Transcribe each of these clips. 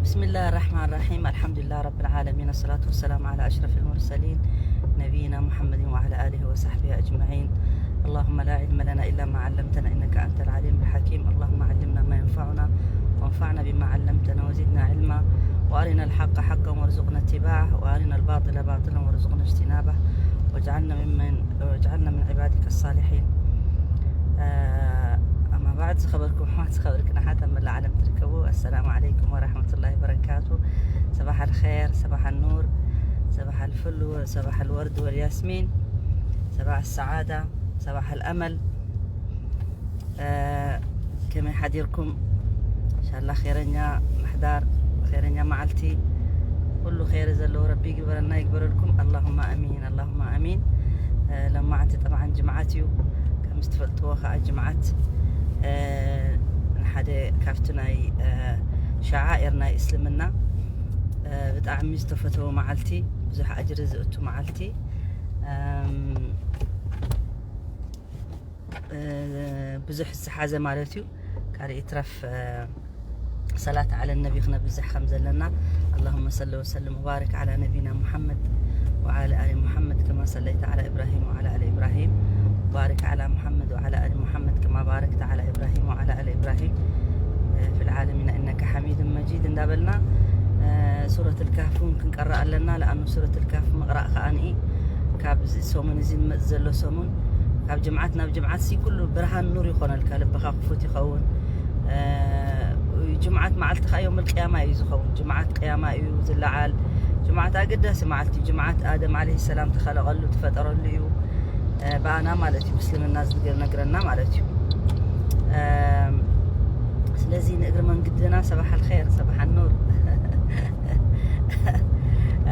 بسم الله الرحمن الرحيم. الحمد لله رب العالمين. الصلاة والسلام على أشرف المرسلين نبينا محمد وعلى آله وصحبه أجمعين. اللهم لا علم لنا إلا ما علمتنا إنك أنت العليم الحكيم. اللهم علمنا ما ينفعنا وانفعنا بما علمتنا وزدنا علما، وأرنا الحق حقا وارزقنا اتباعه، وأرنا الباطل باطلا وارزقنا اجتنابه، واجعلنا ممن واجعلنا من عبادك الصالحين. آه، أما بعد، ዝኸበርኩም ኣሕዋት፣ ዝኸበርክን ኣሓት ኣብ መላእ ዓለም ትርከቡ፣ ኣሰላሙ ዓለይኩም ወራሕመቱላሂ ወበረካቱ። صباح الخير، صباح النور، صباح الفل، صباح الورد والياسمين، صباح السعادة، صباح الأمل. آه، ከመይ ሓዲርኩም? እንሻላ ኸይረኛ ምሕዳር፣ ኸይረኛ መዓልቲ፣ ኩሉ ኸይሪ ዘለዎ ረቢ ይግበረልና፣ ይግበረልኩም። ኣላሁማ ኣሚን፣ ኣላሁማ ኣሚን። እ፣ ሎማዓንቲ ጠብዓን ጅምዓት እዩ። ከም ዝትፈልጥዎ ከዓ ጅምዓት፣ እ፣ ንሓደ ካብቲ ናይ፣ እ፣ ሸዓኢር ናይ እስልምና፣ እ፣ ብጣዕሚ ዝተፈተወ መዓልቲ፣ ብዙሕ ኣጅሪ ዝእቱ መዓልቲ፣ እም፣ እ፣ ብዙሕ ዝሓዘ ማለት እዩ። ካልእ ይትረፍ፣ እ፣ ሰላት ዓለ ነቢ ክነብዝሕ ከም ዘለና። اللهم صل وسلم وبارك على نبينا محمد وعلى آل محمد كما صليت على إبراهيم وعلى آل إبراهيم، وبارك على محمد وعلى آل محمد كما باركت على إبراهيم وعلى آل إبراهيم، እ፣ في العالمين إنك حميد مجيد እንዳበልና፣ እ፣ ሱረት الكهف እውን ክንቀርእ ኣለና። ለኣኑ ሱረት الكهف ምቕራእ ከኣኒ ካብዚ ሰሙን እዚ ዝመጽእ ዘሎ ሰሙን ካብ ጅምዓት ናብ ጅምዓት ሲ ኩሉ ብርሃን ኑር ይኾነልካ፣ ልብኻ ክፉት ይኸውን። እ፣ ጅምዓት መዓልቲ ከዓ የውመል ቅያማ እዩ ዝኸውን። ጅምዓት ቅያማ እዩ ዝለዓል። ጅምዓት ኣገዳሲ መዓልቲ እዩ። ጅምዓት ኣደም ዓለይሂ ሰላም ተኸለቐሉ፣ ተፈጠረሉ እዩ። እ፣ ብኣና ማለት እዩ፣ ምስልምና ዝነግረና ማለት እዩ። እ፣ ስለዚ ንእግሪ መንግድና ሰባሕ الخير، ሰባሕ النور።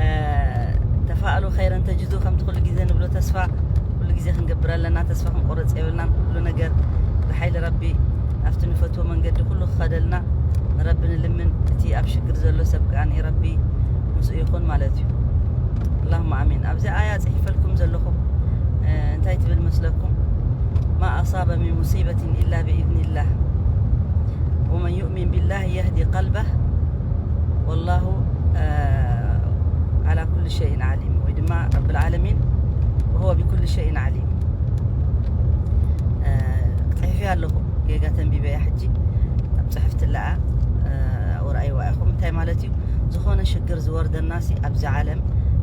እ፣ ተፋእሉ ኸይረን ተጅዱ፣ ከምቲ ኩሉ ግዜ ንብሎ፣ ተስፋ ኩሉ ግዜ ክንገብር ኣለና። ተስፋ ክንቆርጽ የብልናን። ኩሉ ነገር ብሓይሊ ረቢ ኣብቲ ንፈትዎ መንገዲ ኩሉ ክኸደልና ንረቢ ንልምን። እቲ ኣብ ሽግር ዘሎ ሰብ ከኣ ንረቢ ምስኡ ይኹን ማለት እዩ። اللهم آمين። ኣብዚ ኣያ ጽሒፈልኩም ዘለኹ፣ እ፣ እንታይ ትብል መስለኩም? ما أصاب من مصيبة إلا بإذن الله، ومن يؤمن بالله يهد قلبه، والله، እ፣ على كل شيء عليم። ወይ ድማ ረብል ዓለሚን وهو بكل شيء عليم። እ፣ ጽሒፈያ ኣለኹ፣ ጌጋ ተንቢበያ። ሕጂ ኣብ ጽሕፍቲ ኣለኣ፣ እ፣ ኣብኡ ረኣይዋ ኢኹም። እንታይ ማለት እዩ? ዝኾነ ሽግር ዝወርደና ሲ ኣብዚ ዓለም፣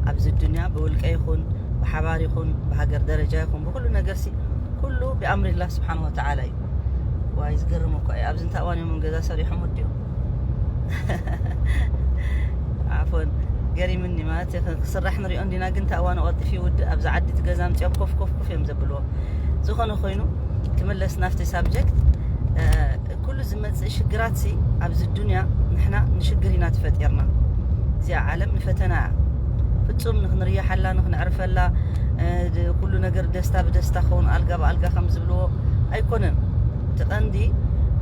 ኣብዚ ዱንያ፣ ብውልቀ ይኹን፣ ብሓባር ይኹን፣ ብሃገር ደረጃ ይኹን፣ ብኩሉ ነገር ሲ ኩሉ ብኣምሪ ላህ ስብሓን ወተዓላ እዩ። ዋይ፣ ዝገርም እኮ እዩ። ኣብዚ እንታይ እዋን እዮም ገዛ ሰሪሖም ወዲኦም? ዓፎን፣ ገሪምኒ ማለት፣ ክስራሕ ንሪኦ እንዲና፣ ግን እንታይ እዋን ቀልጢፉ ይውድእ? ኣብዚ ዓዲ እቲ ገዛ ኣምፂኦም ኮፍ ኮፍ ኮፍ እዮም ዘብልዎ። ዝኾነ ኮይኑ፣ ክምለስ ናብቲ ሳብጀክት፣ እ፣ ኩሉ ዝመፅእ ሽግራት ሲ ኣብዚ ዱንያ ንሕና ንሽግር ኢና ተፈጢርና። እዚኣ ዓለም ንፈተና እያ። ፍጹም ንክንርያሓላ፣ ንክንዕርፈላ፣ እ፣ ድ-፣ ኩሉ ነገር ደስታ ብደስታ ክኸውን፣ ኣልጋ ብኣልጋ ከም ዝብልዎ ኣይኮነን። እቲ ቀንዲ፣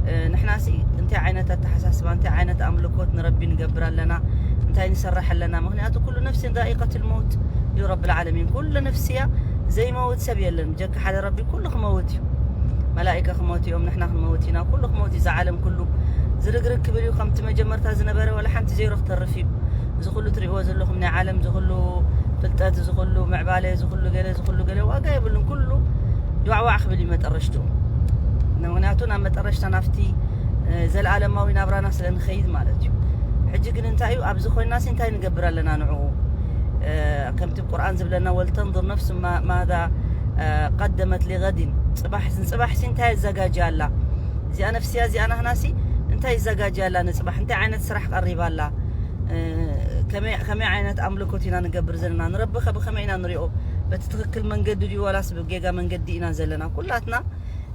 እ፣ ንሕና ሲ እንታይ ዓይነት ኣተሓሳስባ፣ እንታይ ዓይነት ኣምልኮት ንረቢ ንገብር ኣለና፣ እንታይ ንሰርሕ ኣለና? ምክንያቱ ኩሉ ነፍሲን ዛኢቀቱል መውት እዩ ረብል ዓለሚን። ኩሉ ነፍስያ ዘይመውት ሰብ የለን፣ ብጀካ ሓደ ረቢ ኩሉ ክመውት እዩ። መላኢካ ክመውት እዮም፣ ንሕና ክንመውት ኢና። ኩሉ ክመውት እዩ፣ እዚ ዓለም ኩሉ ዝርግርግ ክብል እዩ። ከምቲ መጀመርታ ዝነበረ ዋላ ሓንቲ ዜሮ ክተርፍ እዩ። እዚ ኩሉ ትሪእዎ ዘለኹም ናይ ዓለም፣ እዚ ኩሉ ፍልጠት፣ እዚ ኩሉ ምዕባለ፣ እዚ ኩሉ ገለ፣ እዚ ኩሉ ገለ ዋጋ የብሉን። ኩሉ ዷዕዋዕ ክብል እዩ መጠረሽትኡ። ምክንያቱ ናብ መጠረሽታ ናብቲ፣ እ፣ ዘለኣለማዊ ናብራና ስለ ንኸይድ ማለት እዩ። ሕጂ ግን እንታይ እዩ፣ ኣብዚ ኮይናሲ እንታይ ንገብር ኣለና ንዕኡ? እ፣ ከምቲ ቁርኣን ዝብለና፣ ولتنظر نفس ما، ماذا، እ፣ قدمت لغد። ጽባሕ፣ ንጽባሕሲ እንታይ ኣዘጋጅያ ኣላ? እዚኣ ነፍስያ እዚኣ ናህናሲ እንታይ ይዘጋጅያ ኣላ ንጽባሕ? እንታይ ዓይነት ስራሕ ቀሪባ ኣላ? እ፣ ከመይ፣ ከመይ ዓይነት ኣምልኮት ኢና ንገብር ዘለና? ንረቢ ኸ ብኸመይ ኢና ንሪኦ? በቲ ትኽክል መንገዲ ድዩ ዋላስ ብጌጋ መንገዲ ኢና ዘለና? ኩላትና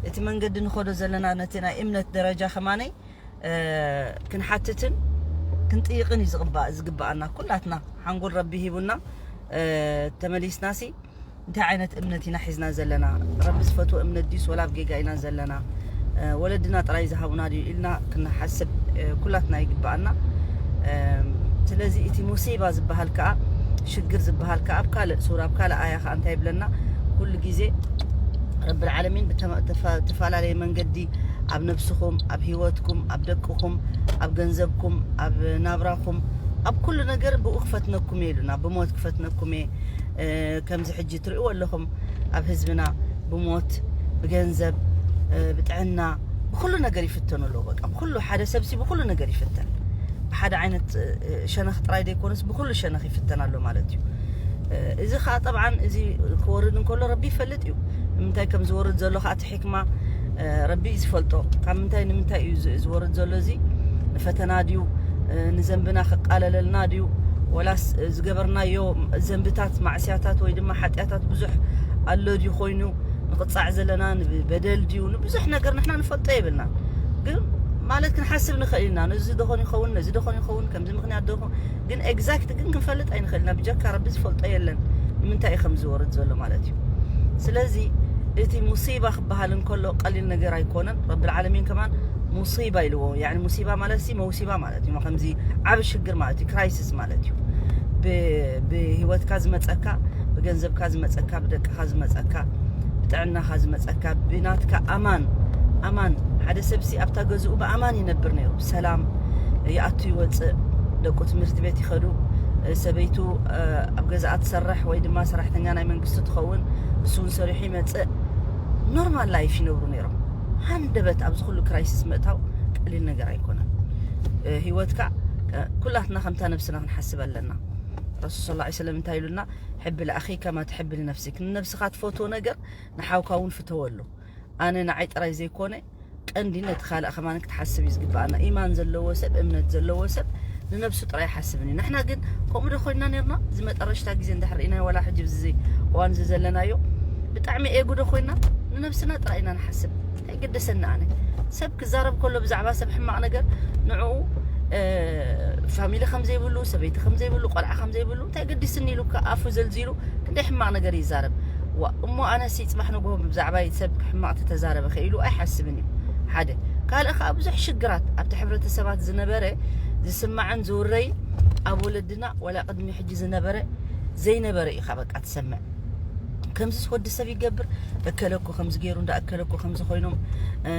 እቲ መንገዲ ንኸዶ ዘለና ነቲ ናይ እምነት ደረጃ ከማነይ፣ እ፣ ክንሓትትን ክንጥይቕን እዩ ዝቕባእ-፣ ዝግባኣና። ኩላትና ሓንጎል ረቢ ሂቡና፣ እ፣ ተመሊስናሲ እንታይ ዓይነት እምነት ኢና ሒዝና ዘለና? ረቢ ዝፈትዎ እምነት ድዩስ ወላ ኣብ ጌጋ ኢና ዘለና? እ፣ ወለድና ጥራይ ዝሃቡና ድዩ ኢልና ክንሓስብ፣ እ፣ ኩላትና ይግባኣና። እ፣ ስለዚ እቲ ሙሲባ ዝበሃል ከኣ፣ ሽግር ዝበሃል ከኣ ኣብ ካልእ ሱራ፣ ኣብ ካልእ ኣያ ከኣ እንታይ ይብለና? ኩሉ ግዜ ረብል ዓለሚን ብተመ-፣ ተፈ-፣ ተፈላለየ መንገዲ ኣብ ነብስኹም፣ ኣብ ህይወትኩም፣ ኣብ ደቅኹም፣ ኣብ ገንዘብኩም፣ ኣብ ናብራኹም፣ ኣብ ኩሉ ነገር ብኡ ክፈትነኩም እየ ኢሉና። ብሞት ክፈትነኩም እየ። እ፣ ከምዚ ሕጂ ትርእይዎ ኣለኹም ኣብ ህዝብና ብሞት፣ ብገንዘብ፣ እ፣ ብጥዕና፣ ብኩሉ ነገር ይፍተኑ ኣለዉ። በቃ ብኩሉ፣ ሓደ ሰብሲ ብኩሉ ነገር ይፍተን። ብሓደ ዓይነት፣ እ፣ ሸነኽ ጥራይ ዘይኮነስ ብኩሉ ሸነኽ ይፍተን ኣሎ ማለት እዩ። እ፣ እዚ ኸዓ ጠብዓን እዚ ክወርድ እንከሎ ረቢ ይፈልጥ እዩ። ንምንታይ ከም ዝወርድ ዘሎ ኸዓ እቲ ሕክማ፣ እ፣ ረቢ እዩ ዝፈልጦ። ካብ ምንታይ ንምንታይ እዩ ዝ-፣ ዝወርድ ዘሎ እዚ? ንፈተና ድዩ? እ፣ ንዘንብና ክቃለለልና ድዩ? ወላስ ዝገበርናዮ ዘንብታት፣ ማዕስያታት ወይ ድማ ሓጢኣታት ብዙሕ ኣሎ ድዩ ኮይኑ ንቕጻዕ ዘለና? ንበደል ድዩ? ንብዙሕ ነገር ንሕና ንፈልጦ የብልና። ግን ማለት ክንሓስብ ንኽእል ኢና። ነዚ ዶ ኾን ይኸውን፣ ነዚ ዶ ኾን ይኸውን፣ ከምዚ ምኽንያት ዶ ኾን፣ ግን ኤግዛክት ግን ክንፈልጥ ኣይንኽእል ኢና። ብጀካ ረቢ ዝፈልጦ የለን ንምንታይ እዩ ከም ዝወርድ ዘሎ ማለት እዩ። ስለዚ እቲ ሙሲባ ክበሃል እንከሎ ቀሊል ነገር ኣይኮነን። ረብል ዓለሚን ከማን ሙሲባ ኢልዎ። ያኒ ሙሲባ ማለት ሲ መውሲባ ማለት እዩ። ከምዚ ዓቢ ሽግር ማለት እዩ፣ ክራይሲስ ማለት እዩ። ብ-፣ ብህይወትካ ዝመጸካ፣ ብገንዘብካ ዝመጸካ፣ ብደቅኻ ዝመጸካ፣ ብጥዕናኻ ዝመጸካ፣ ብናትካ ኣማን፣ ኣማን። ሓደ ሰብሲ ኣብታ ገዝኡ ብኣማን ይነብር ነይሩ። ብሰላም ይኣቱ ይወጽእ፣ ደቁ ትምህርቲ ቤት ይኸዱ፣ ሰበይቱ፣ እ፣ ኣብ ገዛኣ ትሰርሕ ወይ ድማ ሰራሕተኛ ናይ መንግስቲ ትኸውን፣ እሱ እውን ሰሪሑ ይመጽእ። ኖርማል ላይፍ ይነብሩ ነይሮም። ሃንደበት ኣብዚ ኩሉ ክራይሲስ ምእታው ቀሊል ነገር ኣይኮነን። እ፣ ህይወትካ፣ እ፣ ኩላትና ከምታ ነብስና ክንሓስብ ኣለና። ረሱል ሰለላሁ ዐለይሂ ወሰለም እንታይ ኢሉና? "ሕቢ ለኣኺ ከማ ትሕቢ ልነፍሲክ"። ንነብስኻ ትፈትዎ ነገር ንሓውካ እውን ፍተወሉ። ኣነ ንዓይ ጥራይ ዘይኮነ፣ ቀንዲ ነቲ ካልእ ከማን ክትሓስብ እዩ ዝግብኣና። ኢማን ዘለዎ ሰብ፣ እምነት ዘለዎ ሰብ ንነብሱ ጥራይ ይሓስብን እዩ። ንሕና ግን ከምኡ ዶ ኮይንና ነርና? እዚ መጠረሽታ ግዜ እንድሕር ርኢናዮ፣ ዋላ ሕጂ ኣብዚ እዋን እዚ ዘለናዮ፣ ብጣዕሚ ኤጉ ዶ ኮይንና? ንነብስና ጥራይ ኢና ንሓስብ። እንታይ ይገደሰኒ ኣነ? ሰብ ክዛረብ ከሎ ብዛዕባ ሰብ ሕማቕ ነገር፣ ንዕኡ፣ እ፣ ፋሚሊ ከም ዘይብሉ፣ ሰበይቲ ከም ዘይብሉ፣ ቆልዓ ከም ዘይብሉ፣ እንታይ ገዲስኒ ኢሉ ከ ኣፉ ዘልዚሉ ክንደይ ሕማቕ ነገር ይዛረብ። ዋ፣ እሞ ኣነሲ ጽባሕ ንግሆ ብዛዕባይ ሰብ ሕማቕ ተተዛረበ ከ ኢሉ ኣይሓስብን እዩ። ሓደ። ካልእ ከኣ ብዙሕ ሽግራት ኣብቲ ሕብረተሰባት ዝነበረ፣ ዝስማዕን ዝውረይ ኣብ ወለድና ዋላ ቅድሚ ሕጂ ዝነበረ ዘይነበረ ኢኻ በቃ ትሰምዕ። ከምዚስ ወዲ ሰብ ይገብር? እከለኮ ከምዚ ገይሩ እንዳ እከለኮ ከምዚ ኮይኖም፣ እ፣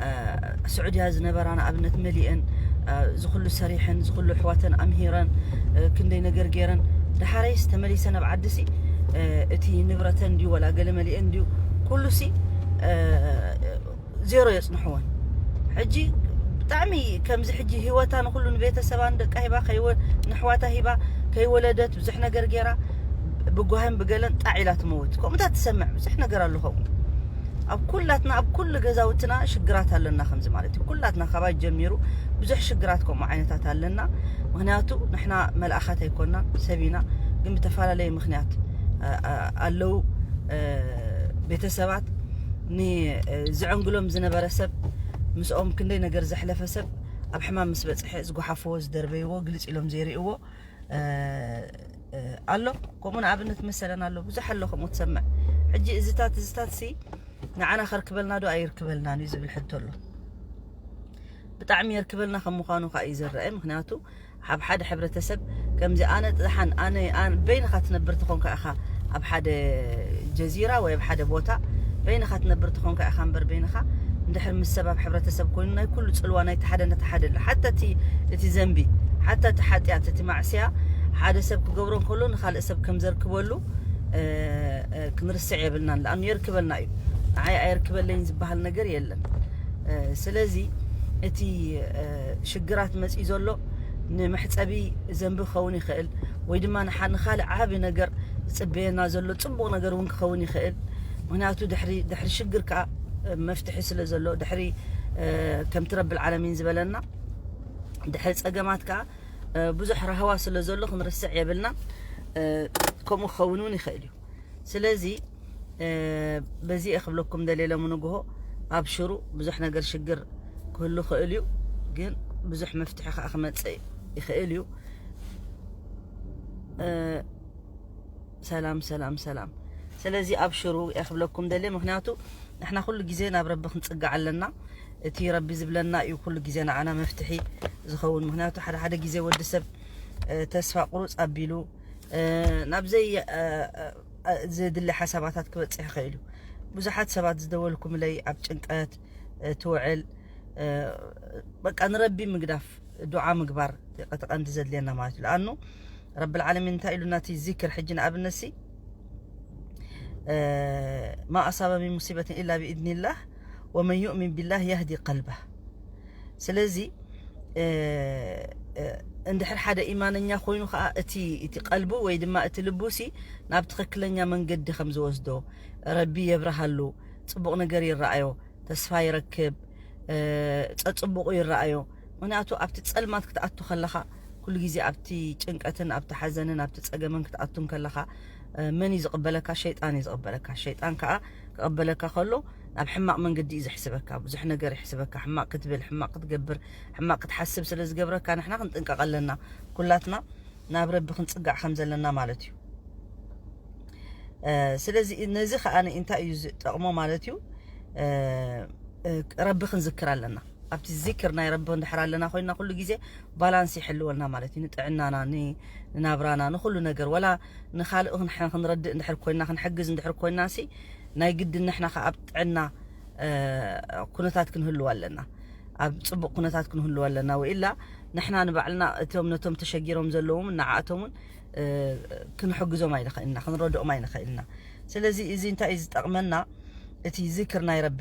እ፣ ስዑድያ ዝነበራ ንኣብነት መሊአን፣ እ፣ ዝኹሉ ሰሪሐን፣ ዝኹሉ ኣሕዋተን ኣምሂረን፣ እ፣ ክንደይ ነገር ገይረን፣ ደሓረይስ ተመሊሰን ኣብ ዓድሲ፣ እ፣ እቲ ንብረተን እንድዩ ወላ ገለ መሊአን እንድዩ ኩሉሲ፣ እ፣ ዜሮ የጽንሕወን። ሕጂ ብጣዕሚ ከምዚ ሕጂ ህይወታ ንኹሉ ንቤተሰባን ደቃ ሂባ ከይወ-፣ ንሕዋታ ሂባ ከይወለደት ብዙሕ ነገር ገይራ ብጓህን ብገለን ጣዕ ኢላ ትመውት። ከምኡታት ትሰምዕ ብዙሕ ነገር ኣሎ ከምኡ። ኣብ ኩላትና፣ ኣብ ኩሉ ገዛውትና ሽግራት ኣለና ከምዚ ማለት እዩ። ኩላትና ካባይ ጀሚሩ ብዙሕ ሽግራት ከምኡ ዓይነታት ኣለና። ምኽንያቱ ንሕና መልኣኻት ኣይኮንናን፣ ሰብ ኢና። ግን ብተፈላለየ ምኽንያት፣ እ፣ እ፣ ኣለዉ፣ እ፣ ቤተሰባት ን-፣ እ፣ ዝዕንግሎም ዝነበረ ሰብ፣ ምስኦም ክንደይ ነገር ዘሕለፈ ሰብ ኣብ ሕማም ምስ በጽሐ ዝጓሓፍዎ፣ ዝደርበይዎ፣ ግልጽ ኢሎም ዘይርእይዎ፣ እ፣ እ፣ ኣሎ። ከምኡ ንኣብነት መሰለን ኣሎ። ብዙሕ ኣሎ ከምኡ ትሰምዕ። ሕጂ እዚታት፣ እዚታት ሲ ንዓና ከርክበልና ዶ ኣይርክበልናን እዩ ዝብል ሕቶ ኣሎ። ብጣዕሚ የርክበልና ከም ምዃኑ ከኣ እዩ ዝረአ። ምኽንያቱ ኣብ ሓደ ሕብረተሰብ ከምዚ ኣነ ጥሓን፣ ኣነ፣ ኣነ በይንኻ ትነብር ተኾንካ ኢኻ ኣብ ሓደ ጀዚራ ወይ ኣብ ሓደ ቦታ በይንኻ ትነብር ተኾንካ ኢኻ እምበር በይንኻ እንድሕር ምስ ሰብ ኣብ ሕብረተሰብ ኮይኑ ናይ ኩሉ ጽልዋ ናይቲ ሓደ ነቲ ሓደ ኣሎ። ሓታ እቲ፣ እቲ ዘንቢ፣ ሓታ እቲ ሓጢኣት፣ እቲ ማዕስያ ሓደ ሰብ ክገብሮ እንከሎ ንኻልእ ሰብ ከም ዘርክበሉ፣ እ፣ እ፣ ክንርስዕ የብልናን። ለኣኑ የርክበልና እዩ። ንዓይ ኣየርክበለይን ዝበሃል ነገር የለን። እ፣ ስለዚ እቲ፣ እ፣ ሽግራት መጺኡ ዘሎ ንመሕጸቢ ዘንቢ ክኸውን ይኽእል፣ ወይ ድማ ንሓ-፣ ንኻልእ ዓቢ ነገር ዝጽበየና ዘሎ ጽቡቕ ነገር እውን ክኸውን ይኽእል። ምኽንያቱ ድሕሪ፣ ድሕሪ ሽግር ከኣ፣ እ፣ መፍትሒ ስለ ዘሎ፣ ድሕሪ፣ እ፣ ከምቲ ረብል ዓለሚን ዝበለና፣ ድሕሪ ጸገማት ከኣ፣ እ፣ ብዙሕ ራህዋ ስለ ዘሎ ክንርስዕ የብልና። እ፣ ከምኡ ክኸውን እውን ይኽእል እዩ። ስለዚ፣ እ፣ በዚ እየ ክብለኩም ደልየ ሎሚ ንግሆ፣ ኣብሽሩ፣ ብዙሕ ነገር ሽግር ክህሉ ይኽእል እዩ፣ ግን ብዙሕ መፍትሒ ከኣ ክመጽእ ይኽእል እዩ። እ፣ ሰላም፣ ሰላም፣ ሰላም። ስለዚ ኣብሽሩ እየ ክብለኩም ደልየ፣ ምኽንያቱ ንሕና ኩሉ ግዜ ናብ ረቢ ክንጽጋዕ ኣለና። እቲ ረቢ ዝብለና እዩ ኩሉ ግዜ ንዓና መፍትሒ ዝኸውን። ምኽንያቱ ሓደ ሓደ ግዜ ወዲ ሰብ፣ እ፣ ተስፋ ቁሩጽ ኣቢሉ፣ እ፣ ናብ ዘይ-፣ እ፣ እ፣ ዘድሊ ሓሳባታት ክበጽሕ ይኽእል እዩ። ብዙሓት ሰባት ዝደወልኩምለይ ኣብ ጭንቀት፣ እ፣ ትውዕል፣ በቃ ንረቢ ምግዳፍ፣ ዱዓ ምግባር፣ እቲ ቀንዲ ዘድልየና ማለት እዩ። ለኣኑ ረብል ዓለሚን እንታይ ኢሉና እቲ ዚክር ሕጂ ንኣብነት ሲ ማ ኣሳበ ሚን ሙሲበትን ኢላ ብኢድኒላህ ወመን ዩእሚን ቢላህ የህዲ ቀልባህ። ስለዚ እንድሕር ሓደ ኢማነኛ ኮይኑ ከዓ እቲ እቲ ቀልቡ ወይ ድማ እቲ ልቡ ሲ ናብ ትኽክለኛ መንገዲ ከም ዝወስዶ ረቢ የብርሃሉ፣ ፅቡቕ ነገር ይረኣዮ፣ ተስፋ ይረክብ፣ ፀፅቡቑ ይረኣዮ። ምክንያቱ ኣብቲ ፀልማት ክትኣቱ ከለኻ፣ ኩሉ ግዜ ኣብቲ ጭንቀትን ኣብቲ ሓዘንን ኣብቲ ፀገምን ክትኣቱን ከለኻ መን እዩ ዝቕበለካ? ሸይጣን እዩ ዝቕበለካ። ሸይጣን ከዓ ክቐበለካ ከሎ ናብ ሕማቕ መንገዲ እዩ ዘሕስበካ። ብዙሕ ነገር ይሕስበካ። ሕማቕ ክትብል፣ ሕማቕ ክትገብር፣ ሕማቕ ክትሓስብ ስለ ዝገብረካ ንሕና ክንጥንቀቕ ኣለና። ኩላትና ናብ ረቢ ክንጽጋዕ ከም ዘለና ማለት እዩ። ስለዚ ነዚ ከዓ እንታይ እዩ ዝጠቕሞ ማለት እዩ? ረቢ ክንዝክር ኣለና። ኣብቲ ዚክር ናይ ረቢ እንድሕር ኣለና ኮይና ኩሉ ግዜ ባላንስ ይሕልወልና ማለት እዩ። ንጥዕናና፣ ንናብራና፣ ንኩሉ ነገር፣ ወላ ንኻልእ ክንረድእ እንድሕር ኮይና፣ ክንሕግዝ እንድሕር ኮይና ሲ ናይ ግድን ንሕና ከዓ ኣብ ጥዕና ኩነታት ክንህልው ኣለና፣ ኣብ ፅቡቕ ኩነታት ክንህልው ኣለና። ወኢላ ንሕና ንባዕልና እቶም ነቶም ተሸጊሮም ዘለዎም ንዓኣቶም እውን ክንሕግዞም ኣይንኽእልና፣ ክንረድኦም ኣይንኽእልና። ስለዚ እዚ እንታይ እዩ ዝጠቕመና? እቲ ዚክር ናይ ረቢ፣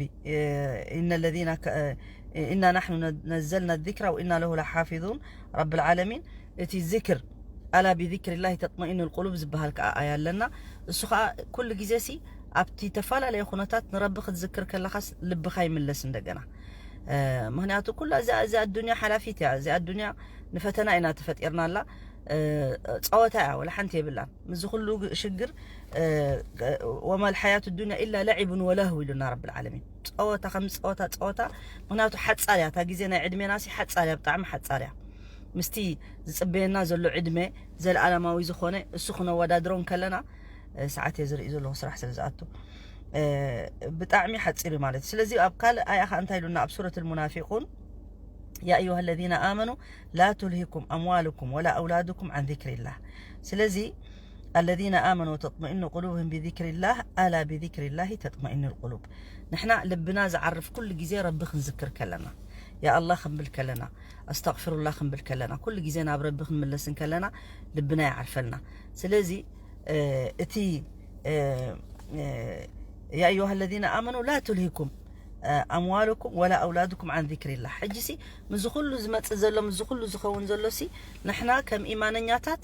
إن الذين إنا نحن نزلنا الذكر وإنا له لحافظون። ረብል ዓለሚን እቲ ዚክር ኣላ ብذكر الله تطمئن القلوب ዝበሃል ከዓ ኣያ ኣለና። እሱ ከዓ ኩሉ ግዜ ሲ ኣብቲ ተፈላለየ ኩነታት ንረቢ ክትዝክር ከለኻስ ልብኻ ይምለስ እንደገና። ምክንያቱ ኩላ እዚኣ እዚኣ ኣዱንያ ሓላፊት እያ። እዚኣ ኣዱንያ ንፈተና ኢና ተፈጢርናላ። ፀወታ እያ፣ ወላ ሓንቲ የብላን። ምስዚ ኩሉ ሽግር وما الحياة الدنيا إلا لعب ولهو ኢሉና ረብል ዓለሚን። ፀወታ ከም ፀወታ ፀወታ፣ ምክንያቱ ሓፃር እያ። እታ ግዜ ናይ ዕድሜና ሲ ሓፃር እያ፣ ብጣዕሚ ሓፃር እያ። ምስቲ ዝፅበየና ዘሎ ዕድመ ዘለኣለማዊ ዝኾነ እሱ ክነወዳድሮ እንከለና፣ ሰዓት እየ ዝርኢ ዘለኹ ስራሕ ስለ ዝኣቱ ብጣዕሚ ሓፂር እዩ ማለት እዩ። ስለዚ ኣብ ካልእ ኣያ ከዓ እንታይ ኢሉና ኣብ ሱረት ልሙናፊቁን يا أيها الذين آمنوا لا تلهكم أموالكم ولا أولادكم عن ذكر الله። ስለዚ الذين آمنوا وتطمئن قلوبهم بذكر الله ألا بذكر الله تطمئن القلوب። ንሕና ልብና ዝዓርፍ ኩሉ ግዜ ረቢ ክንዝክር ከለና፣ ያ ኣላህ ክንብል ከለና፣ ኣስተግፊሩላህ ክንብል ከለና፣ ኩሉ ግዜ ናብ ረቢ ክንምለስ እንከለና ልብና ይዓርፈልና። ስለዚ እቲ يا أيها الذين آمنوا لا تلهكم أموالكم ولا أولادكم عن ذكر الله። ሕጂ ሲ ምዚ ኩሉ ዝመጽእ ዘሎ፣ ምዚ ኩሉ ዝኸውን ዘሎ ሲ ንሕና ከም ኢማነኛታት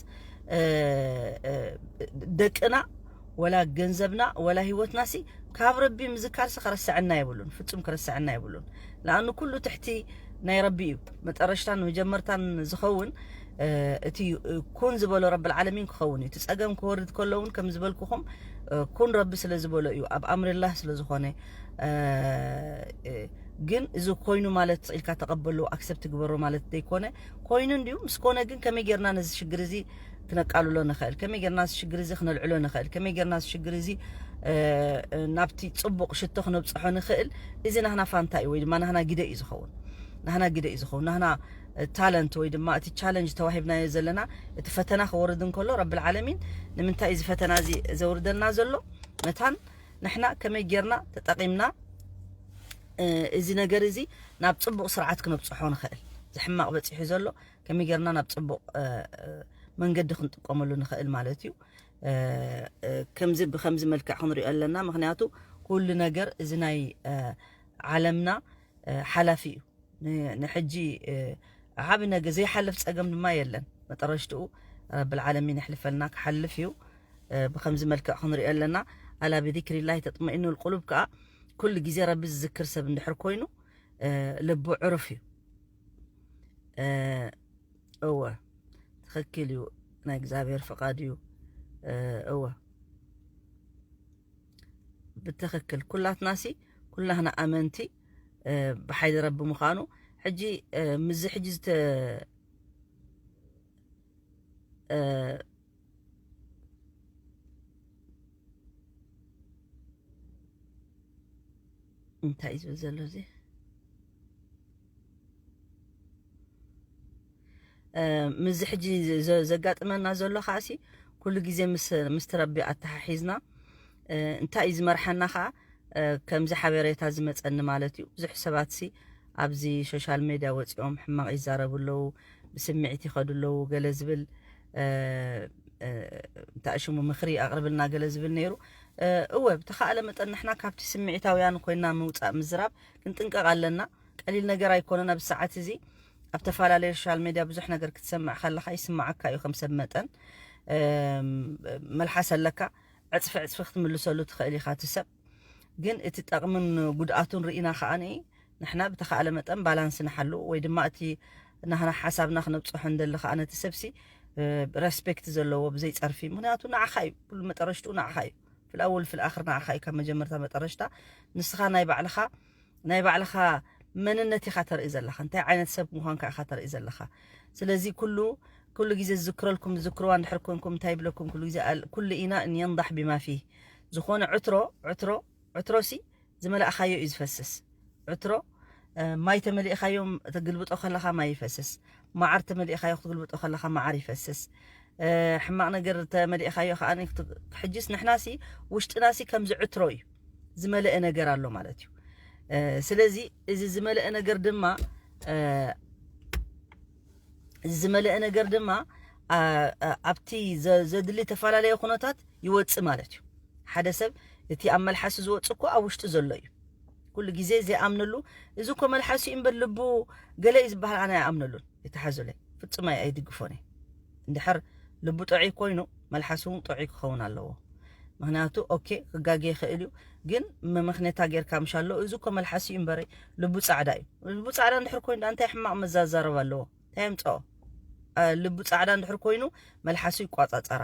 ደቅና ወላ ገንዘብና ወላ ህይወትና ሲ ካብ ረቢ ምዝካር ሲ ከረስዐና የብሉን፣ ፍጹም ከረስዐና የብሉን። ለኣኑ ኩሉ ትሕቲ ናይ ረቢ እዩ። መጠረሽታን መጀመርታን ዝኸውን እቲ ኩን ዝበሎ ረብል ዓለሚን ክኸውን እዩ። እቲ ጸገም ክወርድ ከሎ እውን ከም ዝበልኩኹም ኩን ረቢ ስለ ዝበሎ እዩ፣ ኣብ ኣምርላህ ስለ ዝኾነ። ግን እዚ ኮይኑ ማለት ኢልካ ተቐበሎ፣ ኣክሰፕት ግበሮ ማለት ዘይኮነ፣ ኮይኑ እንድዩ። ምስ ኮነ ግን ከመይ ጌርና ነዚ ሽግር እዚ ክነቃልሎ ንኽእል፣ ከመይ ጌርና እዚ ሽግር እዚ ክነልዕሎ ንኽእል፣ ከመይ ጌርና እዚ ሽግር እዚ ናብቲ ጽቡቕ ሽቶ ክነብጽሖ ንኽእል፣ እዚ ናህና ፋንታ እዩ፣ ወይ ድማ ናህና ግደ እዩ ዝኸውን። ናህና ግደ እዩ ዝኸውን። ናህና ታለንት ወይ ድማ እቲ ቻለንጅ ተዋሂብናዮ ዘለና፣ እቲ ፈተና ክወርድ እንከሎ ረብል ዓለሚን ንምንታይ እዚ ፈተና እዚ ዘውርደልና ዘሎ? መታን ንሕና ከመይ ጌርና ተጠቒምና እዚ ነገር እዚ ናብ ጽቡቕ ስርዓት ክነብጽሖ ንኽእል? እዚ ሕማቕ በጺሑ ዘሎ ከመይ ጌርና ናብ ጽቡቕ መንገዲ ክንጥቀመሉ ንኽእል ማለት እዩ። ከምዚ ብከምዚ መልክዕ ክንሪኦ ኣለና። ምክንያቱ ኩሉ ነገር እዚ ናይ ዓለምና ሓላፊ እዩ። ንሕጂ ዓብ ነገ ዘይሓልፍ ጸገም ድማ የለን። መጠረሽትኡ ረብል ዓለሚን የሕልፈልና፣ ክሓልፍ እዩ። ብከምዚ መልክዕ ክንሪኦ ኣለና። ኣላ ብذكر الله تطمئن القلوب ከዓ ኩሉ ግዜ ረቢ ዝዝክር ሰብ እንድሕር ኮይኑ ልቡ ዕሩፍ እዩ። እወ ትኽክል እዩ፣ ናይ እግዚኣብሔር ፍቓድ እዩ። እወ ብትኽክል ኩላትናሲ ኩላህና ኣመንቲ ብሓይሊ ረቢ ምዃኑ። ሕጂ ምዚ ሕጂ ዝተ እንታይ እዩ ዝብል ዘሎ እዚ? ምዚ ሕጂ ዘጋጥመና ዘሎ ከዓሲ ኩሉ ግዜ ምስ ረቢ ኣተሓሒዝና እንታይ እዩ ዝመርሓና ከዓ ከምዚ ሓበሬታ ዝመፀኒ ማለት እዩ። ብዙሕ ሰባት ሲ ኣብዚ ሶሻል ሜድያ ወፂኦም ሕማቕ ይዛረቡ ኣለዉ፣ ብስምዒት ይኸዱ ኣለዉ፣ ገለ ዝብል፣ እ፣ እ፣ እንታይ ሽሙ፣ ምኽሪ ኣቕርብልና ገለ ዝብል ነይሩ። እ፣ እወ፣ ብተኻእለ መጠን ንሕና ካብቲ ስምዒታውያን ኮይና ምውፃእ ምዝራብ ክንጥንቀቕ ኣለና። ቀሊል ነገር ኣይኮነን። ኣብ ሰዓት እዚ ኣብ ተፈላለየ ሶሻል ሜድያ ብዙሕ ነገር ክትሰምዕ ከለኻ ይስምዓካ እዩ። ከም ሰብ መጠን፣ እም፣ መልሓስ ኣለካ፣ ዕፅፊ ዕፅፊ ክትምልሰሉ ትኽእል ኢኻ። እቲ ሰብ ግን እቲ ጠቕምን ጉድኣቱን ርኢና ከኣ ንሕና ብተኻእለ መጠን ባላንስ ንሓሉ፣ ወይ ድማ እቲ ናህና ሓሳብና ክነብፅሖ እንደሊ ከኣ ነቲ ሰብሲ፣ እ፣ ሬስፔክት ዘለዎ ብዘይ ጸርፊ። ምኽንያቱ ንዓኻ እዩ፣ ኩሉ መጠረሽትኡ ንዓኻ እዩ። ፍልኣወል ፍልኣኽር ንዓኻ እዩ ካብ መጀመርታ መጠረሽታ። ንስኻ ናይ ባዕልኻ፣ ናይ ባዕልኻ መንነት ኢኻ ተርኢ ዘለኻ፣ እንታይ ዓይነት ሰብ ምዃንካ ኢኻ ተርኢ ዘለኻ። ስለዚ ኩሉ፣ ኩሉ ግዜ ዝዝክረልኩም፣ ዝዝክርዋ እንድሕር ኮንኩም እንታይ ይብለኩም ኩሉ ግዜ ኣል-፣ ኩሉ ኢና ንየንዳሕ ቢማ ፊህ። ዝኾነ ዕትሮ፣ ዕትሮ፣ ዕትሮሲ ዝመላእኻዮ እዩ ዝፈስስ። ዕትሮ፣ እ፣ ማይ ተመሊእኻዮ ክትግልብጦ ከለኻ ማይ ይፈስስ። መዓር ተመሊእኻዮ ክትግልብጦ ከለኻ መዓር ይፈስስ። እ፣ ሕማቕ ነገር ተመሊእኻዮ ከኣ ን-፣ ክት-፣ ሕጅስ ንሕናሲ ውሽጥናሲ ከምዚ ዕትሮ እዩ። ዝመለአ ነገር ኣሎ ማለት እዩ። እ፣ ስለዚ እዚ ዝመለአ ነገር ድማ፣ እ፣ እዚ ዝመለአ ነገር ድማ፣ ኣ፣ ኣ፣ ኣብቲ ዘ-፣ ዘድሊ ተፈላለየ ኩነታት ይወጽእ ማለት እዩ። ሓደ ሰብ እቲ ኣብ መልሓሱ ዝወጽእ እኮ ኣብ ውሽጡ ዘሎ እዩ። ኩሉ ግዜ ዘይኣምነሉ፣ "እዚ እኮ መልሓሱ እዩ እምበር ልቡ ገለ እዩ" ዝበሃል ኣነ ኣይኣምነሉን። ይተሓዙለይ። ፍጹም ኣይ-፣ ኣይድግፎን እየ። እንድሕር ልቡ ጥዑይ ኮይኑ፣ መልሓሱ እውን ጥዑይ ክኸውን ኣለዎ። ምኽንያቱ፣ ኦኬ፣ ክጋገ ይኽእል እዩ፣ ግን መመኽነታ ጌርካ ምሻሎ፣ "እዚ እኮ መልሓሱ እዩ እምበረይ ልቡ ጻዕዳ እዩ።" ልቡ ጻዕዳ እንድሕር ኮይኑ፣ ደኣ እንታይ ሕማቕ መዛዛረብ ኣለዎ? እንታይ የምጽኦ? እ፣ ልቡ ጻዕዳ እንድሕር ኮይኑ፣ መልሓሱ ይቋጻጸራ።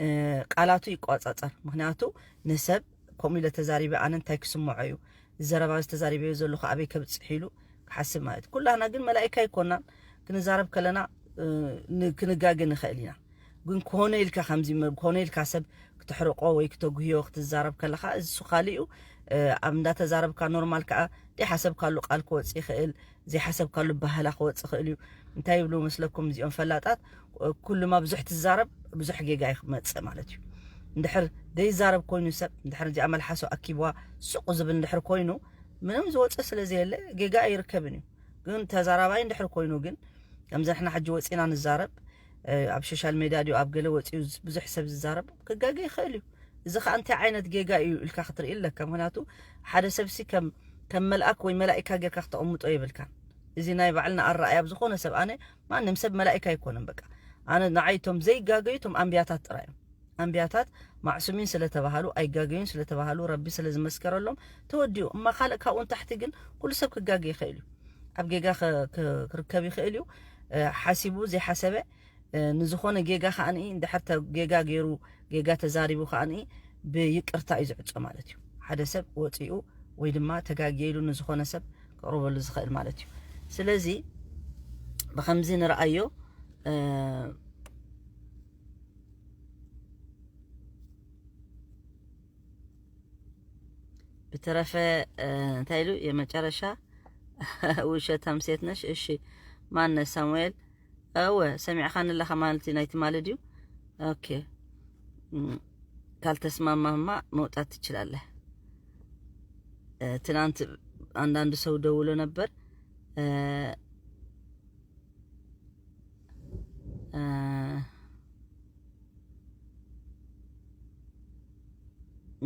እ፣ ቃላቱ ይቋጻጸር። ምኽንያቱ ንሰብ ከምኡ ኢለ ተዛሪበ ኣነ እንታይ ክስምዖ እዩ? እዚ ዘረባ እዚ ተዛሪበዮ ዘለኹ ኣበይ ከብጽሕ ኢሉ ክሓስብ ማለት እዩ። ኩላህና ግን መላኢካ ኣይኮናን። ክንዛረብ ከለና፣ እ፣ ን-፣ ክንጋገ ንኽእል ኢና። ግን ኮነ ኢልካ ከምዚ መ-፣ ኮነ ኢልካ ሰብ ክተሕርቆ ወይ ክተጉህዮ ክትዛረብ ከለኻ፣ እዚ እሱ ካሊኡ፣ እ፣ ኣብ እንዳተዛረብካ ኖርማል ከኣ ዘይሓሰብካሉ ቃል ክወጽእ ይኽእል፣ ዘይሓሰብካሉ ባህላ ክወጽእ ይኽእል እዩ። እንታይ ይብሉ መስለኩም እዚኦም ፈላጣት? ኩሉ ማ ብዙሕ ትዛረብ፣ ብዙሕ ጌጋ ይመጽእ ማለት እዩ። እንድሕር ዘይዛረብ ኮይኑ ሰብ፣ እንድሕር እዚኣ መልሓሶ ኣኪብዋ ሱቕ ዝብል እንድሕር ኮይኑ፣ ምንም ዝወጽእ ስለ ዘየለ፣ ጌጋ ኣይርከብን እዩ። ግን ተዛራባይ እንድሕር ኮይኑ ግን፣ ከምዚ ንሕና ሕጂ ወጺና ንዛረብ፣ እ፣ ኣብ ሶሻል ሜድያ ድዩ ኣብ ገለ ወጺኡ ዝ-፣ ብዙሕ ሰብ ዝዛረብ፣ ክጋገ ይኽእል እዩ። እዚ ኸኣ እንታይ ዓይነት ጌጋ እዩ ኢልካ ክትርኢ ኣለካ። ምኽንያቱ ሓደ ሰብሲ ከም፣ ከም መልኣክ ወይ መላኢካ ጌርካ ክተቐምጦ የብልካን። እዚ ናይ ባዕልና ኣረኣእያ ኣብ ዝኾነ ሰብ፣ ኣነ ማንም ሰብ መላኢካ ኣይኮነን። በቃ ኣነ ንዓይ እቶም ዘይጋገዩ እቶም ኣንብያታት ጥራይ እዮም። ኣንብያታት ማዕሱሚን ስለ ተባሃሉ፣ ኣይጋገዩን ስለ ተባሃሉ፣ ረቢ ስለ ዝመስከረሎም ተወዲኡ። እማ ካልእ ካብኡ ንታሕቲ ግን ኩሉ ሰብ ክጋገ ይኽእል እዩ። ኣብ ጌጋ ክ-፣ ክ-፣ ክርከብ ይኽእል እዩ። እ፣ ሓሲቡ ዘይሓሰበ፣ እ፣ ንዝኾነ ጌጋ ከኣኒ እንድሕር ተ-፣ ጌጋ ገይሩ፣ ጌጋ ተዛሪቡ ከኣኒ ብይቅርታ እዩ ዝዕጾ ማለት እዩ። ሓደ ሰብ ወጺኡ ወይ ድማ ተጋግየ ኢሉ ንዝኾነ ሰብ ክቕርበሉ ዝኽእል ማለት እዩ። ስለዚ ብኸምዚ ንርኣዮ፣ እ፣ ብተረፈ፣ እ፣ እንታይ ኢሉ የመጨረሻ ውሸታም ሴት ነሽ። እሺ፣ ማነ ሳሙኤል? እወ፣ ሰሚዕኻኒ ኣለኻ ማለት እዩ፣ ናይ ትማሊ ድዩ? ኦኬ። እም፣ ካልተስማማህማ መውጣት ትችላለህ። እ፣ ትናንት አንዳንድ ሰው ደውሎ ነበር። እ፣ እ፣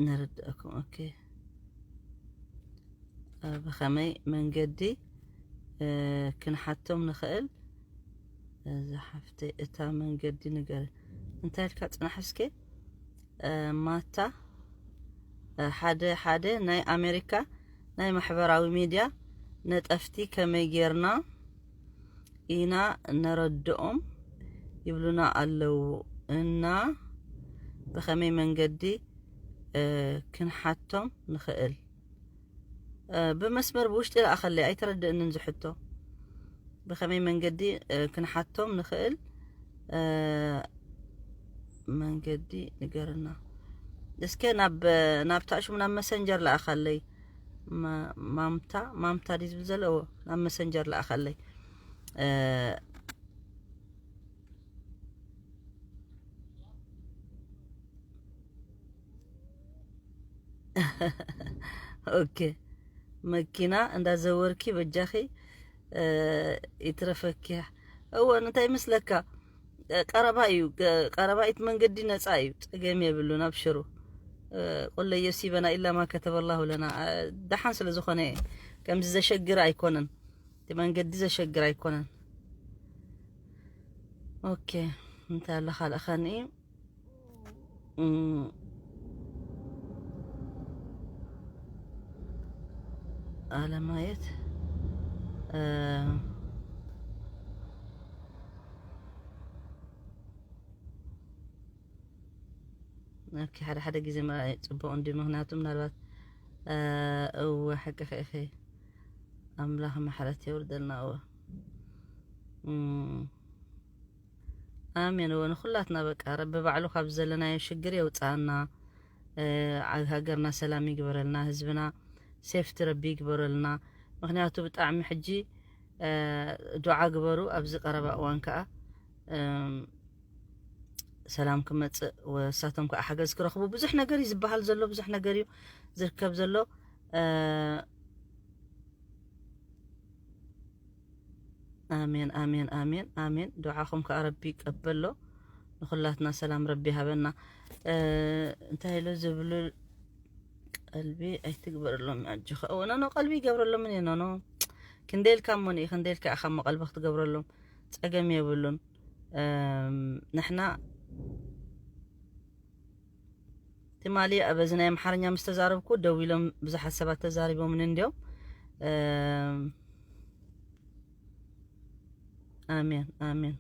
ንርድአኩም። ኦኬ። እ፣ ብኸመይ መንገዲ፣ እ፣ ክንሓቶም ንኽእል? እዛ ሓፍተይ፣ እታ መንገዲ ንገር። እንታይ ኢልካ? ጽናሕ እስከ። እ፣ ማታ፣ እ፣ ሓደ ሓደ ናይ ኣሜሪካ ናይ ማሕበራዊ ሚድያ ነጠፍቲ ከመይ ጌርና ኢና ነረድኦም ይብሉና ኣለዉ እና ብኸመይ መንገዲ፣ እ፣ ክንሓቶም ንኽእል? እ፣ ብመስመር ብውሽጢ ለኣኸለይ፣ ኣይተረድእንን ዝሕቶ። ብኸመይ መንገዲ፣ እ፣ ክንሓቶም ንኽእል? እ፣ መንገዲ ንገርና። እስከ ናብ፣ ናብታ ሽሙ ናብ መሰንጀር ለኣኸለይ። ማ-፣ ማምታ፣ ማምታ ድዩ ዝብል ዘሎ? እዎ፣ ናብ መሰንጀር ለኣኸለይ። እ፣ ኦኬ። መኪና እንዳዘወርኪ በጃኺ፣ እ፣ ይትረፈኪ። እወ፣ እንታይ ይመስለካ? እ፣ ቀረባ እዩ። ገ-፣ ቀረባ እቲ መንገዲ ነጻ እዩ። ጸገም የብሉን፣ ኣብሽሩ። እ፣ ቁል ለን ዩሲበና ኢላ ማ ከተበላሁ ለና። እ፣ ደሓን ስለ ዝኾነ ከምዚ ዘሸግር ኣይኮነን። እቲ መንገዲ ዘሸግር ኣይኮነን። ኦኬ፣ እንታይ ኣሎ ካልእ ኸኒ? እም፣ ኣለማየት፣ እ፣ ኦኬ፣ ሓደ ሓደ ግዜ ምርኣይ ጽቡቕ እንድዩ። ምኽንያቱ ምናልባት፣ እ፣ እወ፣ ሓቅኺ ኢኺ። ኣምላኽ ምሕረት የውርደልና። እወ። እም። ኣሜን። እወ፣ ንኹላትና በቃ ረቢ ባዕሉ ካብ ዘለናዮ ሽግር የውጽኣና። እ፣ ኣብ ሃገርና ሰላም ይግበረልና፣ ህዝብና ሴፍቲ ረቢ ይግበረልና። ምኽንያቱ ብጣዕሚ ሕጂ፣ እ፣ ዱዓ ግበሩ። ኣብዚ ቀረባ እዋን ከኣ፣ እም፣ ሰላም ክመጽእ፣ ወሳቶም ከኣ ሓገዝ ክረኽቡ ብዙሕ ነገር እዩ ዝበሃል ዘሎ፣ ብዙሕ ነገር እዩ ዝርከብ ዘሎ። እ፣ ኣሜን፣ ኣሜን፣ ኣሜን፣ ኣሜን። ዱዓኹም ከኣ ረቢ ይቀበሎ። ንኹላትና ሰላም ረቢ ይሃበና። እ፣ እንታይ ኢሉ ዝብሉ ቀልቢ ኣይትግበረሎም ኣጆኻ። እወ፣ ኖኖ፣ ቀልቢ ይገብረሎም እየ፣ ኖኖ። ክንደይ ኢልካ እሞ ንኢ፣ ክንደይ ኢልካ ኢኻ እሞ ቀልቢ ክትገብረሎም? ጸገም የብሉን። እም፣ ንሕና ትማሊ ኣብ እዚ ናይ ኣምሓርኛ ምስ ተዛረብኩ ደው ኢሎም ብዙሓት ሰባት ተዛሪቦምኒ እንድዮም። እም፣ ኣሜን፣ ኣሜን፣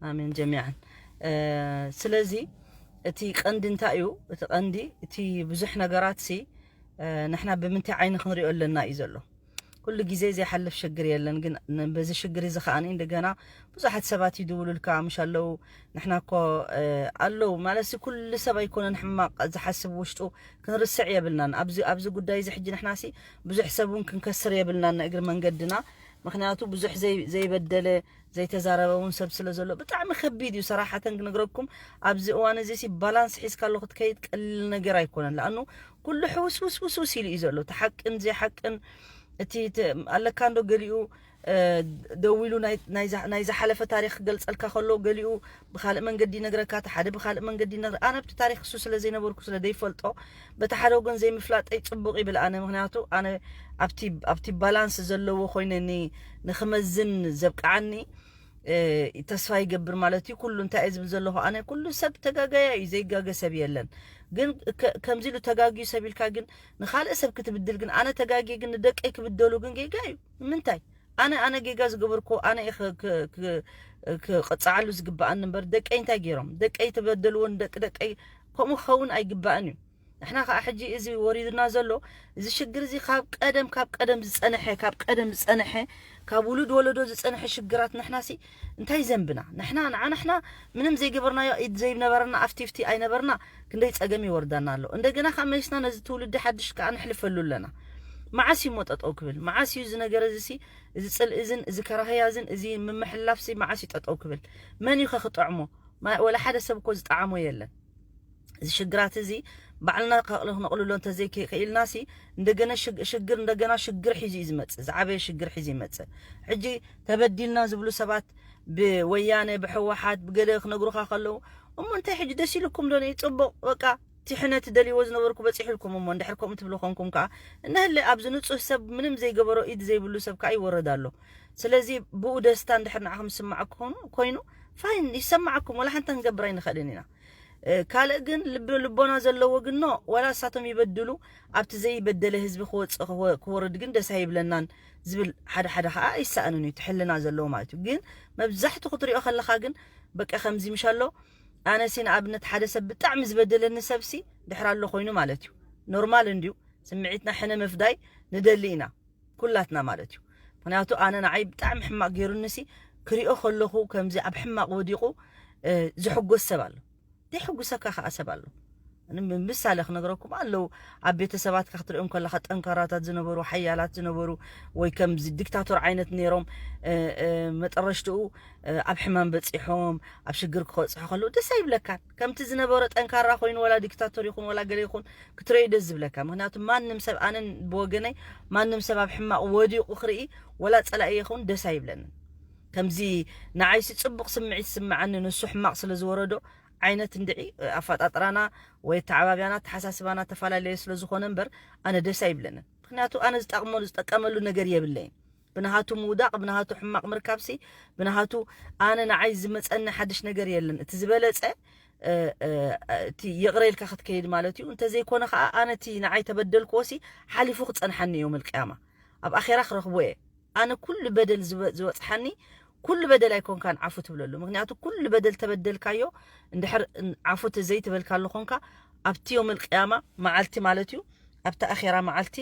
ኣሜን ጀሚዓን። እ፣ ስለዚ እቲ ቀንዲ እንታይ እዩ? እቲ ቀንዲ እቲ ብዙሕ ነገራት ሲ፣ እ፣ ንሕና ብምንታይ ዓይኒ ክንሪኦ ኣለና እዩ ዘሎ። ኩሉ ግዜ ዘይሓልፍ ሽግር የለን፣ ግን ን-፣ በዚ ሽግር እዚ ከኣ እንደገና ብዙሓት ሰባት ይድውሉልካ፣ ምሽ ኣለዉ፣ ንሕና እኮ፣ እ፣ ኣለዉ ማለት ሲ፣ ኩሉ ሰብ ኣይኮነን ሕማቕ ዝሓስብ ውሽጡ፣ ክንርስዕ የብልናን። ኣብዚ፣ ኣብዚ ጉዳይ እዚ ሕጂ ንሕና ሲ ብዙሕ ሰብ እውን ክንከስር የብልናን ንእግሪ መንገድና። ምኽንያቱ ብዙሕ ዘይ-፣ ዘይበደለ፣ ዘይተዛረበ እውን ሰብ ስለ ዘሎ ብጣዕሚ ከቢድ እዩ። ሰራሓተን ክነግረኩም፣ ኣብዚ እዋን እዚ ሲ ባላንስ ሒዝካ ኣሎ ክትከይድ ቀሊል ነገር ኣይኮነን። ለኣኑ ኩሉ ሕውስውስውስውስ ኢሉ እዩ ዘሎ። እቲ ሓቅን ዘይሓቅን፣ እቲ ተ-፣ ኣለካ እንዶ ገሊኡ፣ እ፣ ደዊሉ ናይ፣ ናይ ዝሓ-፣ ናይ ዝሓለፈ ታሪኽ ክገልጸልካ ከሎ፣ ገሊኡ ብኻልእ መንገዲ ይነግረካ፣ እቲ ሓደ ብኻልእ መንገዲ ይነግረ-፣ ኣነ ኣብቲ ታሪኽ እሱ ስለ ዘይነበርኩ ስለ ዘይፈልጦ፣ በቲ ሓደ ወገን ዘይምፍላጠይ ጽቡቕ ይብል ኣነ። ምኽንያቱ ኣነ ኣብቲ፣ ኣብቲ ባላንስ ዘለዎ ኮይነ ኒ-፣ ንኽመዝን ዘብቅዓኒ፣ እ፣ ተስፋ ይገብር ማለት እዩ። ኩሉ እንታይ እየ ዝብል ዘለኹ ኣነ፣ ኩሉ ሰብ ተጋጋያ እዩ፣ ዘይጋገ ሰብ የለን። ግን ከ-፣ ከምዚ ኢሉ ተጋግዩ ሰብ ኢልካ ግን ንኻልእ ሰብ ክትብድል ግን፣ ኣነ ተጋግየ ግን ንደቀይ ክብደሉ ግን ጌጋ እዩ። ንምንታይ? ኣነ፣ ኣነ ጌጋ ዝገበርኩ ኣነ እየ ክ-፣ ክ-፣ ክ-፣ ክቕጽዓሉ ዝግብኣኒ እምበር ደቀይ እንታይ ገይሮም? ደቀይ ተበደልዎ ንደቂ ደቀይ ከምኡ ክኸውን ኣይግባእን እዩ። ንሕና ከኣ ሕጂ እዚ ወሪዱና ዘሎ፣ እዚ ሽግር እዚ ካብ ቀደም፣ ካብ ቀደም ዝጸንሐ፣ ካብ ቀደም ዝጸንሐ፣ ካብ ውሉድ ወለዶ ዝጸንሐ ሽግራት ንሕናሲ እንታይ ዘንብና? ንሕና፣ ንዓ ንሕና ምንም ዘይገበርናዮ፣ ኢድ ዘይነበረና፣ ኣፍቲፍቲ ኣይነበርና፣ ክንደይ ጸገም ይወርዳና ኣሎ። እንደገና ከኣ መሊስና ነዚ ትውልዲ ሓድሽ ከኣ ነሕልፈሉ ኣለና። መዓስ እዩ እሞ ጠጠው ክብል? መዓስ እዩ እዚ ነገር እዚ ሲ፣ እዚ ጽልኢ እዝን፣ እዚ ከራህያ እዝን፣ እዚ ምምሕላፍ ሲ መዓስ እዩ ጠጠው ክብል? መን እዩ ከ ክጠዕሞ? ማ-፣ ወላ ሓደ ሰብ እኮ ዝጠዓሞ የለን። እዚ ሽግራት እዚ ባዕልና ከቕልኽ ነቕልሎ እንተዘይክኢልና ሲ፣ እንደገና ሽግ-፣ ሽግር፣ እንደገና ሽግር ሒዙ እዩ ዝመጽእ። ዝዓበየ ሽግር ሒዙ ይመጽእ። ሕጂ ተበዲልና ዝብሉ ሰባት ብወያነ፣ ብሕወሓት፣ ብገለ ክነግሩኻ ከለዉ፣ እሞ እንታይ ሕጂ ደስ ኢሉኩም ዶ? ንኢ ጽቡቕ፣ በቃ፣ እቲ ሕነ ትደልይዎ ዝነበርኩ በጺሑልኩም። እሞ እንድሕር ከምኡ ትብሉ ኮንኩም ከኣ፣ እነህለ ኣብዚ ንጹህ ሰብ፣ ምንም ዘይገበሮ፣ ኢድ ዘይብሉ ሰብ ከኣ ይወረድ ኣሎ። ስለዚ ብኡ ደስታ እንድሕር ንዓኹም ዝስማዕ ክኾኑ፣ ኮይኑ፣ ፋይን፣ ይሰማዓኩም፣ ወላ ሓንቲ ክንገብር ኣይንኽእልን ኢና። እ፣ ካልእ ግን ልቢ-፣ ልቦና ዘለዎ ግን ኖ፣ ዋላ እሳቶም ይበድሉ፣ ኣብቲ ዘይበደለ ህዝቢ ክወጽእ ክወ-፣ ክወርድ ግን ደስ ኣይብለናን ዝብል ሓደ ሓደ ከኣ ይሰኣንን እዩ፣ እቲ ሕልና ዘለዎ ማለት እዩ። ግን መብዛሕቱ ክትሪኦ ከለኻ ግን በቃ ከምዚ ምሽ ኣሎ፣ ኣነሲ ንኣብነት ሓደ ሰብ ብጣዕሚ ዝበደለኒ ሰብሲ ድሕር ኣሎ ኮይኑ ማለት እዩ። ኖርማል እንድዩ፣ ስምዒትና ሕነ ምፍዳይ ንደሊ ኢና። ኩላትና ማለት እዩ። ምኽንያቱ ኣነ ንዓይ ብጣዕሚ ሕማቕ ገይሩኒሲ ክሪኦ ከለኹ ከምዚ ኣብ ሕማቕ ወዲቑ፣ እ፣ ዝሕጎስ ሰብ ኣሎ። ዘይሕጉሰካ ከኣ ሰብ ኣሎ። ምሳሌ ክነግረኩም ኣለዉ። ኣብ ቤተሰባትካ ክትሪኦም ከለኻ ጠንካራታት ዝነበሩ፣ ሓያላት ዝነበሩ፣ ወይ ከምዚ ዲክታቶር ዓይነት ነይሮም፣ መጠረሽትኡ ኣብ ሕማም በፂሖም ኣብ ሽግር ክበፅሑ ከለዉ ደስ ኣይብለካን። ከምቲ ዝነበረ ጠንካራ ኮይኑ፣ ወላ ዲክታቶር ይኹን ወላ ገለ ይኹን ክትሪኦ ደስ ዝብለካ። ምክንያቱ ማንም ሰብ፣ ኣነን ብወገነይ፣ ማንም ሰብ ኣብ ሕማቕ ወዲቑ ክርኢ፣ ወላ ፀላኢ ይኹን ደስ ኣይብለንን። ከምዚ ንዓይሲ ፅቡቕ ስምዒት ስምዓኒ፣ ንሱ ሕማቕ ስለ ዝወረዶ ዓይነት እንድዒ ኣፈጣጥራና ወይ ኣተዓባብያና ኣተሓሳስባና ተፈላለየ ስለ ዝኾነ እምበር ኣነ ደስ ኣይብለንን። ምክንያቱ ኣነ ዝጠቕመሉ ዝጠቀመሉ ነገር የብለይን። ብናሃቱ ምውዳቕ፣ ብናሃቱ ሕማቕ ምርካብሲ፣ ብናሃቱ ኣነ ንዓይ ዝመፀኒ ሓድሽ ነገር የለን። እቲ ዝበለፀ እቲ ይቕረ ኢልካ ክትከይድ ማለት እዩ። እንተዘይኮነ ከዓ ኣነ እቲ ንዓይ ተበደልክዎ ሲ ሓሊፉ ክፀንሓኒ እዩ የውመል ቅያማ። ኣብ ኣኼራ ክረኽቦ እየ። ኣነ ኩሉ በደል ዝበፅሓኒ፣ ኩሉ በደል ኣይኮንካን ዓፉ ትብለሉ። ምክንያቱ ኩሉ በደል ተበደልካዮ እንድሕር ዓፉ ዘይትበልካሉ ኮንካ፣ ኣብቲ የውመል ቅያማ መዓልቲ ማለት እዩ፣ ኣብቲ ኣኼራ መዓልቲ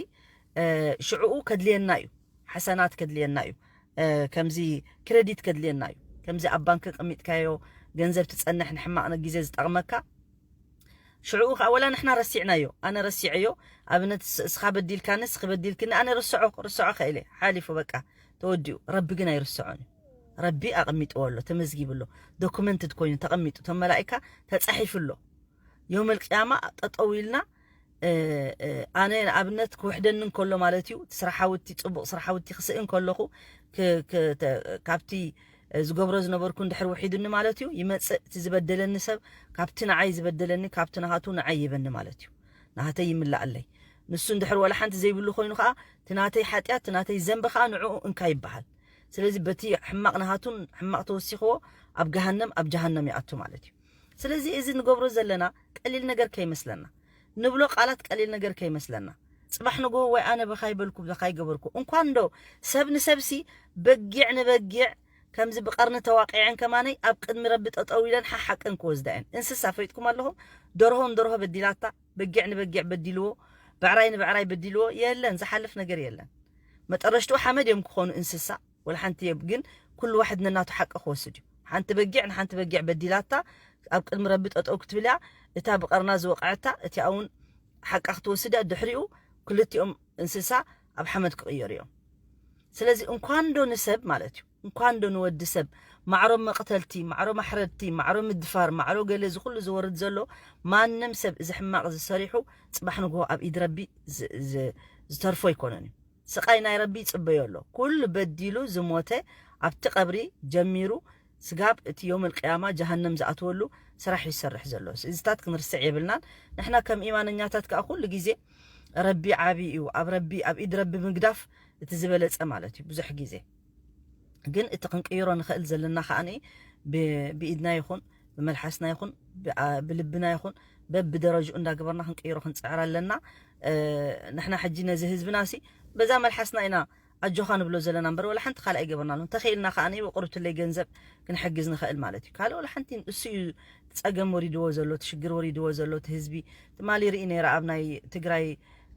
ሽዕኡ ከድልየና እዩ። ሓሰናት ከድልየና እዩ። ከምዚ ክረዲት ከድልየና እዩ። ከምዚ ኣብ ባንክ ቀሚጥካዮ ገንዘብ ትፀንሕ ንሕማቕ ግዜ ዝጠቕመካ ሽዕኡ ከዓ ወላ ንሕና ረሲዕናዮ፣ ኣነ ረሲዐዮ። ኣብነት እስኻ በዲልካኒ፣ እስኺ በዲልክኒ፣ ኣነ ርስዖ ርስዖ ከኢለ ሓሊፉ፣ በቃ ተወዲኡ። ረቢ ግን ኣይርስዖን እዩ። ረቢ ኣቐሚጥዎ ኣሎ፣ ተመዝጊቡ ኣሎ። ዶኩመንትድ ኮይኑ ተቐሚጡ፣ ተመላኢካ ተፃሒፉ ኣሎ። የውመል ቅያማ ጠጠው ኢልና ኣነ ንኣብነት ክውሕደኒ እንከሎ ማለት እዩ፣ ስራሓውቲ፣ ፅቡቕ ስራሓውቲ ክስእን ከለኹ፣ ካብቲ ዝገብሮ ዝነበርኩ እንድሕር ውሒዱኒ ማለት እዩ፣ ይመፅእ እቲ ዝበደለኒ ሰብ፣ ካብቲ ንዓይ ዝበደለኒ፣ ካብቲ ናሃቱ ንዓይ ይበኒ ማለት እዩ። ናሃተይ ይምልኣለይ። ንሱ እንድሕር ወላ ሓንቲ ዘይብሉ ኮይኑ ከዓ፣ እቲ ናተይ ሓጢኣት፣ እቲ ናተይ ዘንቢ ከዓ ንዕኡ እንካ ይበሃል። ስለዚ በቲ ሕማቕ ናሃቱን ሕማቕ ተወሲኽዎ ኣብ ገሃነም፣ ኣብ ጀሃነም ይኣቱ ማለት እዩ። ስለዚ እዚ ንገብሮ ዘለና ቀሊል ነገር ከይመስለና፣ ንብሎ ቃላት ቀሊል ነገር ከይመስለና። ፅባሕ ንግሆ ወይ ኣነ በኻይ በልኩ፣ በኻይ ገበርኩ። እንኳን ዶ ሰብ ንሰብሲ፣ በጊዕ ንበጊዕ ከምዚ ብቐርኒ ተዋቂዐን ከማነይ ኣብ ቅድሚ ረቢ ጠጠው ኢለን ሓሓቀን ክወስዳ እየን። እንስሳ ፈይጥኩም ኣለኹም? ደርሆ ንደርሆ በዲላታ፣ በጊዕ ንበጊዕ በዲልዎ፣ ብዕራይ ንብዕራይ በዲልዎ፣ የለን፣ ዝሓልፍ ነገር የለን። መጠረሽትኡ ሓመድ እዮም ክኾኑ እንስሳ፣ ወላ ሓንቲ የብ-፣ ግን ኩሉ ዋሕድ ነናቱ ሓቂ ክወስድ እዩ። ሓንቲ በጊዕ ንሓንቲ በጊዕ በዲላታ ኣብ ቅድሚ ረቢ ጠጠው ክትብል እያ። እታ ብቐርና ዝወቕዐታ እቲኣ እውን ሓቃ ክትወስድ እያ። ድሕሪኡ ክልቲኦም እንስሳ ኣብ ሓመድ ክቕየሩ እዮም። ስለዚ እንኳን ዶ ንሰብ ማለት እዩ፣ እንኳን ዶ ንወዲ ሰብ፣ ማዕሮ መቕተልቲ፣ ማዕሮ ማሕረድቲ፣ ማዕሮ ምድፋር፣ ማዕሮ ገለ፣ እዚ ኩሉ ዝወርድ ዘሎ፣ ማንም ሰብ እዚ ሕማቕ ዝሰሪሑ፣ ፅባሕ ንግሆ ኣብ ኢድ ረቢ ዝ-፣ ዝ-፣ ዝተርፎ ኣይኮነን እዩ። ስቓይ ናይ ረቢ ይፅበዮ ኣሎ። ኩሉ በዲሉ ዝሞተ ኣብቲ ቀብሪ ጀሚሩ ስጋብ እቲ የውመል ቅያማ ጀሃነም ዝኣትወሉ ስራሕ እዩ ዝሰርሕ ዘሎ። እዚታት ክንርስዕ የብልናን። ንሕና ከም ኢማነኛታት ከዓ ኩሉ ግዜ ረቢ ዓቢ እዩ። ኣብ ረቢ፣ ኣብ ኢድ ረቢ ምግዳፍ እቲ ዝበለጸ ማለት እዩ። ብዙሕ ግዜ ግን እቲ ክንቅይሮ ንኽእል ዘለና ከዓኒ ብ-፣ ብኢድና ይኹን፣ ብመልሓስና ይኹን፣ ብኣ-፣ ብልብና ይኹን፣ በብደረጅኡ እንዳገበርና ክንቅይሮ ክንጽዕር ኣለና። እ፣ ንሕና ሕጂ ነዚ ህዝብና ሲ በዛ መልሓስና ኢና ኣጆኻ ንብሎ ዘለና እምበር፣ ወላ ሓንቲ ካልእ ኣይገበርናሉን። እንተኽኢልና ከዓኒ ብቕርብትለይ ገንዘብ ክንሕግዝ ንኽእል ማለት እዩ። ካልእ ወላ ሓንቲ፣ እሱ እዩ እቲ ጸገም ወሪድዎ ዘሎ፣ እቲ ሽግር ወሪድዎ ዘሎ፣ እቲ ህዝቢ። ትማሊ ርኢ ነይረ ኣብ ናይ ትግራይ፣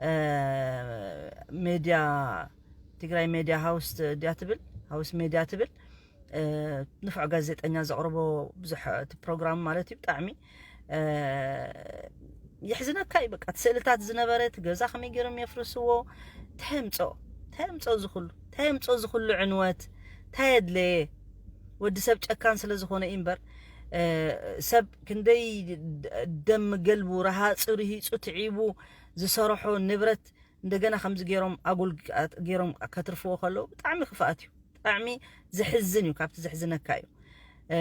እ፣ ሜድያ፣ ትግራይ ሜድያ ሃውስ ድያ ትብል፣ ሃውስ ሜድያ ትብል፣ እ፣ ንፉዕ ጋዜጠኛ ዘቕርቦ ብዙሕ እቲ ፕሮግራም ማለት እዩ። ብጣዕሚ፣ እ፣ የሕዝነካ እዩ። በቃ፣ እቲ ስእልታት ዝነበረ፣ እቲ ገዛ ከመይ ገይሮም የፍርስዎ፣ እንታይ የምፅኦ፣ እንታይ የምፅኦ እዚ ኩሉ፣ እንታይ የምፅኦ እዚ ኩሉ ዕንወት፣ እንታይ የድለየ? ወዲ ሰብ ጨካን ስለ ዝኾነ እዩ እምበር፣ እ፣ ሰብ ክንደይ ደም ገልቡ፣ ረሃፂ፣ ርሂፁ፣ ትዒቡ ዝሰርሖ ንብረት እንደገና ከምዚ ገይሮም ኣጉል ገይሮም ከትርፍዎ ከለዉ ብጣዕሚ ክፍኣት እዩ። ብጣዕሚ ዘሕዝን እዩ፣ ካብቲ ዘሕዝነካ እዩ። እ፣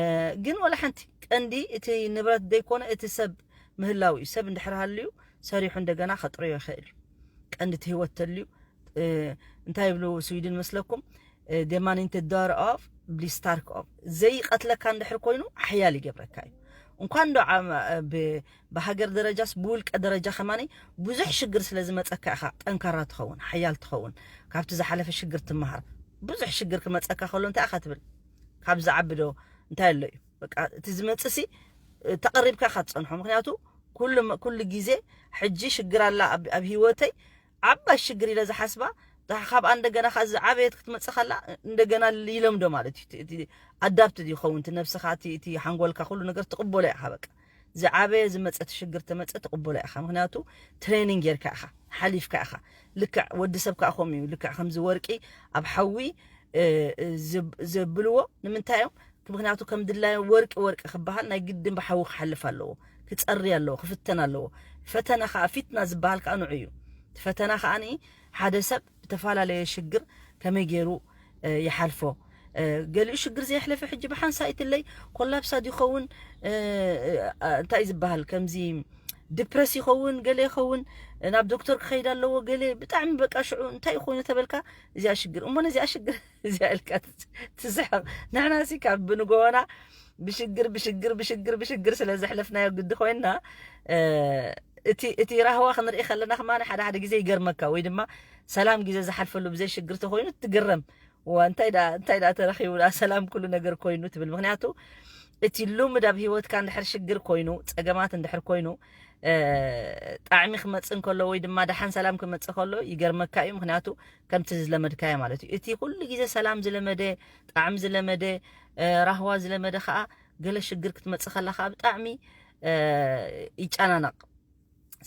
ግን ወላ ሓንቲ ቀንዲ እቲ ንብረት ዘይኮነ እቲ ሰብ ምህላው እዩ። ሰብ እንድሕር ሃልዩ ሰሪሑ እንደገና ከጥርዮ ይኽእል እዩ። ቀንዲ እቲ ህይወት ተልዩ፣ እ፣ እንታይ ይብሉ ስዊድን መስለኩም? እ፣ ደማኒንተ ዳር ኦፍ ብሊስታርክ ኦፍ። ዘይቀትለካ እንድሕር ኮይኑ ሓያል ይገብረካ እዩ። እንኳን ዶ ዓም-፣ ብ-፣ ብሃገር ደረጃስ ብውልቀ ደረጃ ከማኒ ብዙሕ ሽግር ስለ ዝመጸካ ኢኻ ጠንካራ ትኸውን፣ ሓያል ትኸውን፣ ካብቲ ዝሓለፈ ሽግር ትመሃር። ብዙሕ ሽግር ክመጸካ ከሎ እንታይ ኢኻ ትብል? ካብ ዝዓቢ ዶ እንታይ ኣሎ እዩ? በቃ እቲ ዝመጽእ ሲ፣ እ፣ ተቐሪብካ ኢኻ ትጸንሖ። ምኽንያቱ ኩሉ መ-፣ ኩሉ ግዜ ሕጂ ሽግር ኣላ ኣብ፣ ኣብ ህይወተይ፣ ዓባይ ሽግር ኢለ ዝሓስባ፣ ዳ-፣ ካብኣ እንደገና ከኣ ዝዓበየት ክትመጽእ ከላ፣ እንደገና ይለምዶ ማለት እዩ። እቲ፣ እቲ ኣዳፕትድ ይኸውን፣ እቲ ነብስኻ፣ እቲ፣ እቲ ሓንጎልካ፣ ኩሉ ነገር ትቕበሎ ኢኻ በቃ። ዝዓበየ ዝመፀ እቲ ሽግር ተመፀ ትቕበሎ ኢኻ። ምክንያቱ ትሬኒንግ ጌርካ ኢኻ፣ ሓሊፍካ ኢኻ። ልክዕ ወዲ ሰብ ከዓ ከምኡ እዩ። ልክዕ ከምዚ ወርቂ ኣብ ሓዊ፣ እ፣ እ፣ ዘብ-፣ ዘብልዎ ንምንታይ እዮም? ምክንያቱ ከም ድላዩ ወርቂ ወርቂ ክበሃል ናይ ግድን ብሓዊ ክሓልፍ ኣለዎ፣ ክፀሪ ኣለዎ፣ ክፍተን ኣለዎ። ፈተና ከዓ፣ ፊትና ዝበሃል ከዓ ንዑ እዩ። እቲ ፈተና ከዓ ሓደ ሰብ ብተፈላለየ ሽግር ከመይ ገይሩ፣ እ፣ ይሓልፎ። እ፣ ገሊኡ ሽግር ዘየሕለፈ ሕጂ ብሓንሳእ ይትለይ ኮላፕሳ ይኸውን፣ እ፣ እ፣ እ፣ እንታይ ዝበሃል፣ ከምዚ ዲፕረስ ይኸውን፣ ገለ ይኸውን፣ ናብ ዶክተር ክኸይድ ኣለዎ፣ ገለ ብጣዕሚ በቃ ሽዑ እንታይ ኮይኑ ተበልካ፣ እዚኣ ሽግር እሞ ነዚኣ ሽግር እዚኣ ኢልካ ትስ-፣ ትስሕቕ። ንሕና ሲ ካብ ብንጎና ብሽግር ብሽግር ብሽግር ብሽግር ስለ ዘሕለፍናዮ ግዲ ኮይንና፣ እ፣ እቲ እቲ ራህዋ ክንርኢ ከለና ከማን ሓደ ሓደ ግዜ ይገርመካ፣ ወይ ድማ ሰላም ግዜ ዝሓልፈሉ ብዘይ ሽግር ተኮይኑ ትግረም። ዋ፣ እንታይ ደኣ እንታይ ደኣ ተረኺቡ ደኣ ሰላም ኩሉ ነገር ኮይኑ ትብል። ምክንያቱ እቲ ልሙድ ኣብ ህይወትካ እንድሕር ሽግር ኮይኑ፣ ጸገማት እንድሕር ኮይኑ፣ እ፣ ጣዕሚ ክመጽእ እንከሎ ወይ ድማ ደሓን ሰላም ክመጽእ ከሎ ይገርመካ እዩ። ምክንያቱ ከምቲ ዝለመድካዮ ማለት እዩ። እቲ ኩሉ ግዜ ሰላም ዝለመደ፣ ጣዕሚ ዝለመደ፣ እ፣ ራህዋ ዝለመደ ከኣ ገለ ሽግር ክትመጽእ ከላ ከኣ ብጣዕሚ፣ እ፣ ይጨናነቕ።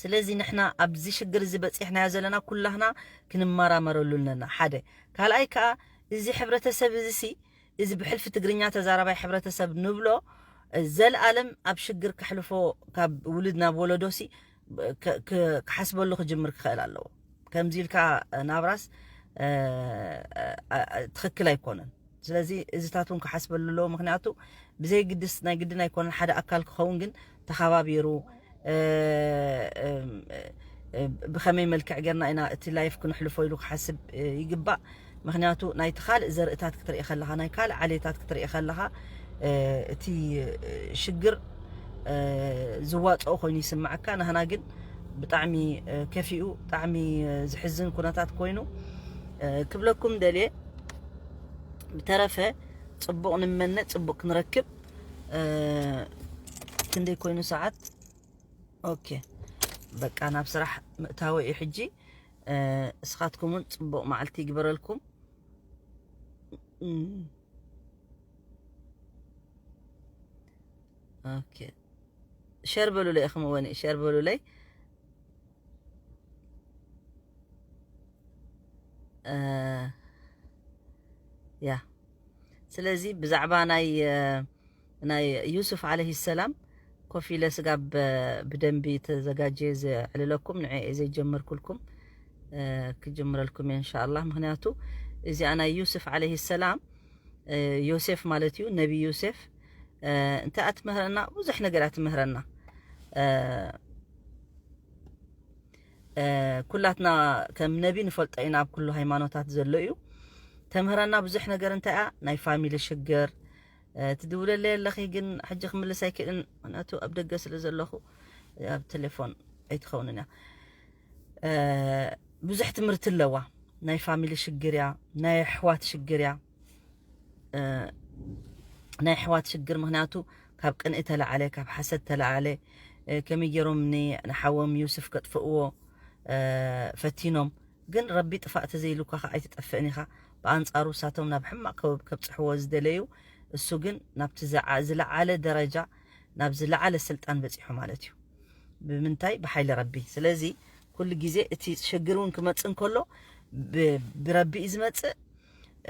ስለዚ ንሕና ኣብዚ ሽግር እዚ በጺሕናዮ ዘለና ኩላህና ክንመራመረሉ ኣለና። ሓደ። ካልኣይ ከኣ እዚ ሕብረተሰብ እዚ ሲ፣ እዚ ብሕልፊ ትግርኛ ተዛራባይ ሕብረተሰብ ንብሎ፣ እ፣ ዘልኣለም ኣብ ሽግር ከሕልፎ ካብ ውሉድ ናብ ወለዶ ሲ፣ ብ-፣ ክ-፣ ክ-፣ ክሓስበሉ ክጅምር ክኽእል ኣለዎ። ከምዚ ኢልካ ናብራስ፣ እ፣ እ፣ እ፣ ትኽክል ኣይኮነን። ስለዚ እዚታት እውን ክሓስበሉ ኣለዎ። ምክንያቱ ብዘይ ግድስ ናይ ግድን ኣይኮነን ሓደ ኣካል ክኸውን፣ ግን ተኸባቢሩ፣ እ፣ እ፣ እ፣ ብኸመይ መልክዕ ጌርና ኢና እቲ ላይፍ ክንሕልፎ ኢሉ ክሓስብ፣ እ፣ ይግባእ። ምክንያቱ ናይቲ ካልእ ዘርእታት ክትርኢ ከለኻ፣ ናይ ካልእ ዓሌታት ክትርኢ ከለኻ፣ እ፣ እቲ፣ እ፣ ሽግር፣ እ፣ ዝዋፅኦ ኮይኑ ይስምዓካ። ናህና ግን ብጣዕሚ፣ እ፣ ከፊኡ፣ ብጣዕሚ፣ እ፣ ዝሕዝን ኩነታት ኮይኑ፣ እ፣ ክብለኩም ደልየ። ብተረፈ ጽቡቕ ንመነ፣ ጽቡቕ ክንረክብ። እ፣ ክንደይ ኮይኑ ሰዓት? ኦኬ፣ በቃ ናብ ስራሕ ምእታወ እዩ ሕጂ። እ፣ እስኻትኩም እውን ጽቡቕ መዓልቲ ይግበረልኩም። እም። ኦኬ፣ ሸር በሉለይ፣ እኽም ወኒ ሸር በሉለይ። እ፣ ያ፣ ስለዚ ብዛዕባ ናይ፣ እ፣ ናይ ዩሱፍ ዓለይሂ ሰላም ኮፍ ኢለ ስጋብ ብደንቢ ተዘጋጀ ዘዕልለኩም፣ ንዐ ዘይጀመርኩልኩም፣ እ፣ ክጅምረልኩም እየ እንሻኣላህ። ምክንያቱ እዚኣ ናይ ዩሱፍ ዓለይሂ ሰላም፣ እ፣ ዮሴፍ ማለት እዩ፣ ነቢ ዮሴፍ፣ እ፣ እንታይ እያ ትምህረና? ብዙሕ ነገር እያ ትምህረና። እ፣ እ፣ ኩላትና ከም ነቢ ንፈልጦ ኢና፣ ኣብ ኩሉ ሃይማኖታት ዘሎ እዩ። ተምህረና ብዙሕ ነገር። እንታይ እያ? ናይ ፋሚሊ ሽግር። እ፣ ትድውለለይ ኣለኺ፣ ግን ሕጂ ክምልስ ኣይክእልን፣ ምክንያቱ ኣብ ደገ ስለ ዘለኹ ኣብ ቴሌፎን ኣይትኸውንን እያ። እ፣ ብዙሕ ትምህርቲ ኣለዋ። ናይ ፋሚሊ ሽግር እያ፣ ናይ ኣሕዋት ሽግር እያ። እ፣ ናይ ኣሕዋት ሽግር፣ ምክንያቱ ካብ ቅንኢ ተለዓለ፣ ካብ ሓሰድ ተለዓለ፣ እ፣ ከመይ ገይሮም ን-፣ ንሓዎም ዩስፍ ከጥፍእዎ፣ እ፣ ፈቲኖም። ግን ረቢ ጥፋእ ተዘይሉካ ከኣ ኣይትጠፍእን ኢኻ። ብኣንጻሩ እሳቶም ናብ ሕማቕ ከብ-፣ ከብጽሕዎ ዝደለዩ፣ እሱ ግን ናብቲ ዝዓ-፣ ዝለዓለ ደረጃ፣ ናብ ዝለዓለ ስልጣን በጺሑ ማለት እዩ። ብምንታይ? ብሓይሊ ረቢ። ስለዚ ኩሉ ግዜ እቲ ሽግር እውን ክመጽእ እንከሎ ብ-፣ ብረቢ እዩ ዝመጽእ።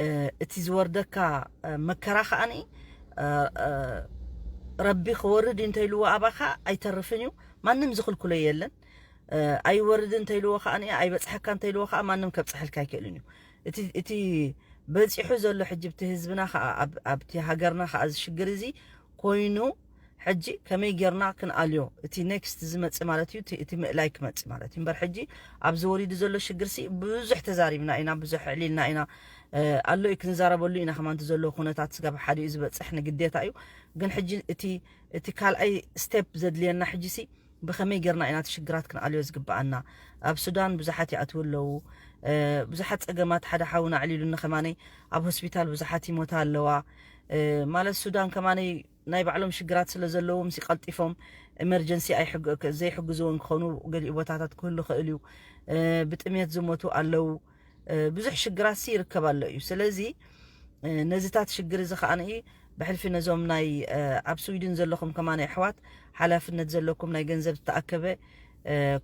እ፣ እቲ ዝወርደካ፣ እ፣ መከራ ከኣኒ፣ እ፣ እ፣ ረቢ ክወርድ እዩ እንተኢልዎ ኣባኻ ኣይተርፍን እዩ። ማንም ዝኽልክሎ የለን። እ፣ ኣይወርድን እንተኢልዎ ከኣኒ፣ ኣይበጽሐካ እንተኢልዎ ከኣ ማንም ከብጽሐልካ ኣይክእልን እዩ። እቲ፣ እቲ በጺሑ ዘሎ ሕጂ፣ እቲ ህዝብና ከኣ፣ ኣብ፣ ኣብቲ ሃገርና ከኣ እዚ ሽግር እዚ ኮይኑ፣ ሕጂ ከመይ ጌርና ክንኣልዮ? እቲ ኔክስት ዝመጽእ ማለት እዩ፣ እቲ፣ እቲ ምእላይ ክመጽእ ማለት እዩ። እምበር ሕጂ ኣብዚ ወሪዱ ዘሎ ሽግርሲ ብዙሕ ተዛሪብና ኢና፣ ብዙሕ ኣዕሊልና ኢና፣ እ፣ ኣሎ እዩ ክንዛረበሉ ኢና። ከማን እቲ ዘሎ ኩነታት ስጋብ ሓዲኡ ዝበጽሕ ንግዴታ እዩ። ግን ሕጂ እቲ፣ እቲ ካልኣይ ስቴፕ ዘድልየና ሕጂሲ ብኸመይ ጌርና ኢና እቲ ሽግራት ክንኣልዮ ዝግብኣና? ኣብ ሱዳን ብዙሓት ይኣትዉ ኣለዉ። እ፣ ብዙሓት ጸገማት፣ ሓደ ሓውና ኣዕሊሉኒ ከማነይ፣ ኣብ ሆስፒታል ብዙሓት ይሞታ ኣለዋ። እ፣ ማለት ሱዳን ከማነይ ናይ ባዕሎም ሽግራት ስለ ዘለዎም ሲ ቀልጢፎም ኤመርጀንሲ ኣይሕግ-፣ ዘይሕግዝዎን ክኾኑ ገሊኡ ቦታታት ክህሉ ክእል እዩ። እ፣ ብጥሜት ዝሞቱ ኣለዉ። እ፣ ብዙሕ ሽግራት ሲ ይርከብ ኣሎ እዩ። ስለዚ፣ እ፣ ነዚታት ሽግር እዚ ከኣ ንኢ ብሕልፊ ነዞም ናይ ኣብ ስዊድን ዘለኹም ከማን ኣሕዋት ሓላፍነት ዘለኩም ናይ ገንዘብ ዝተኣከበ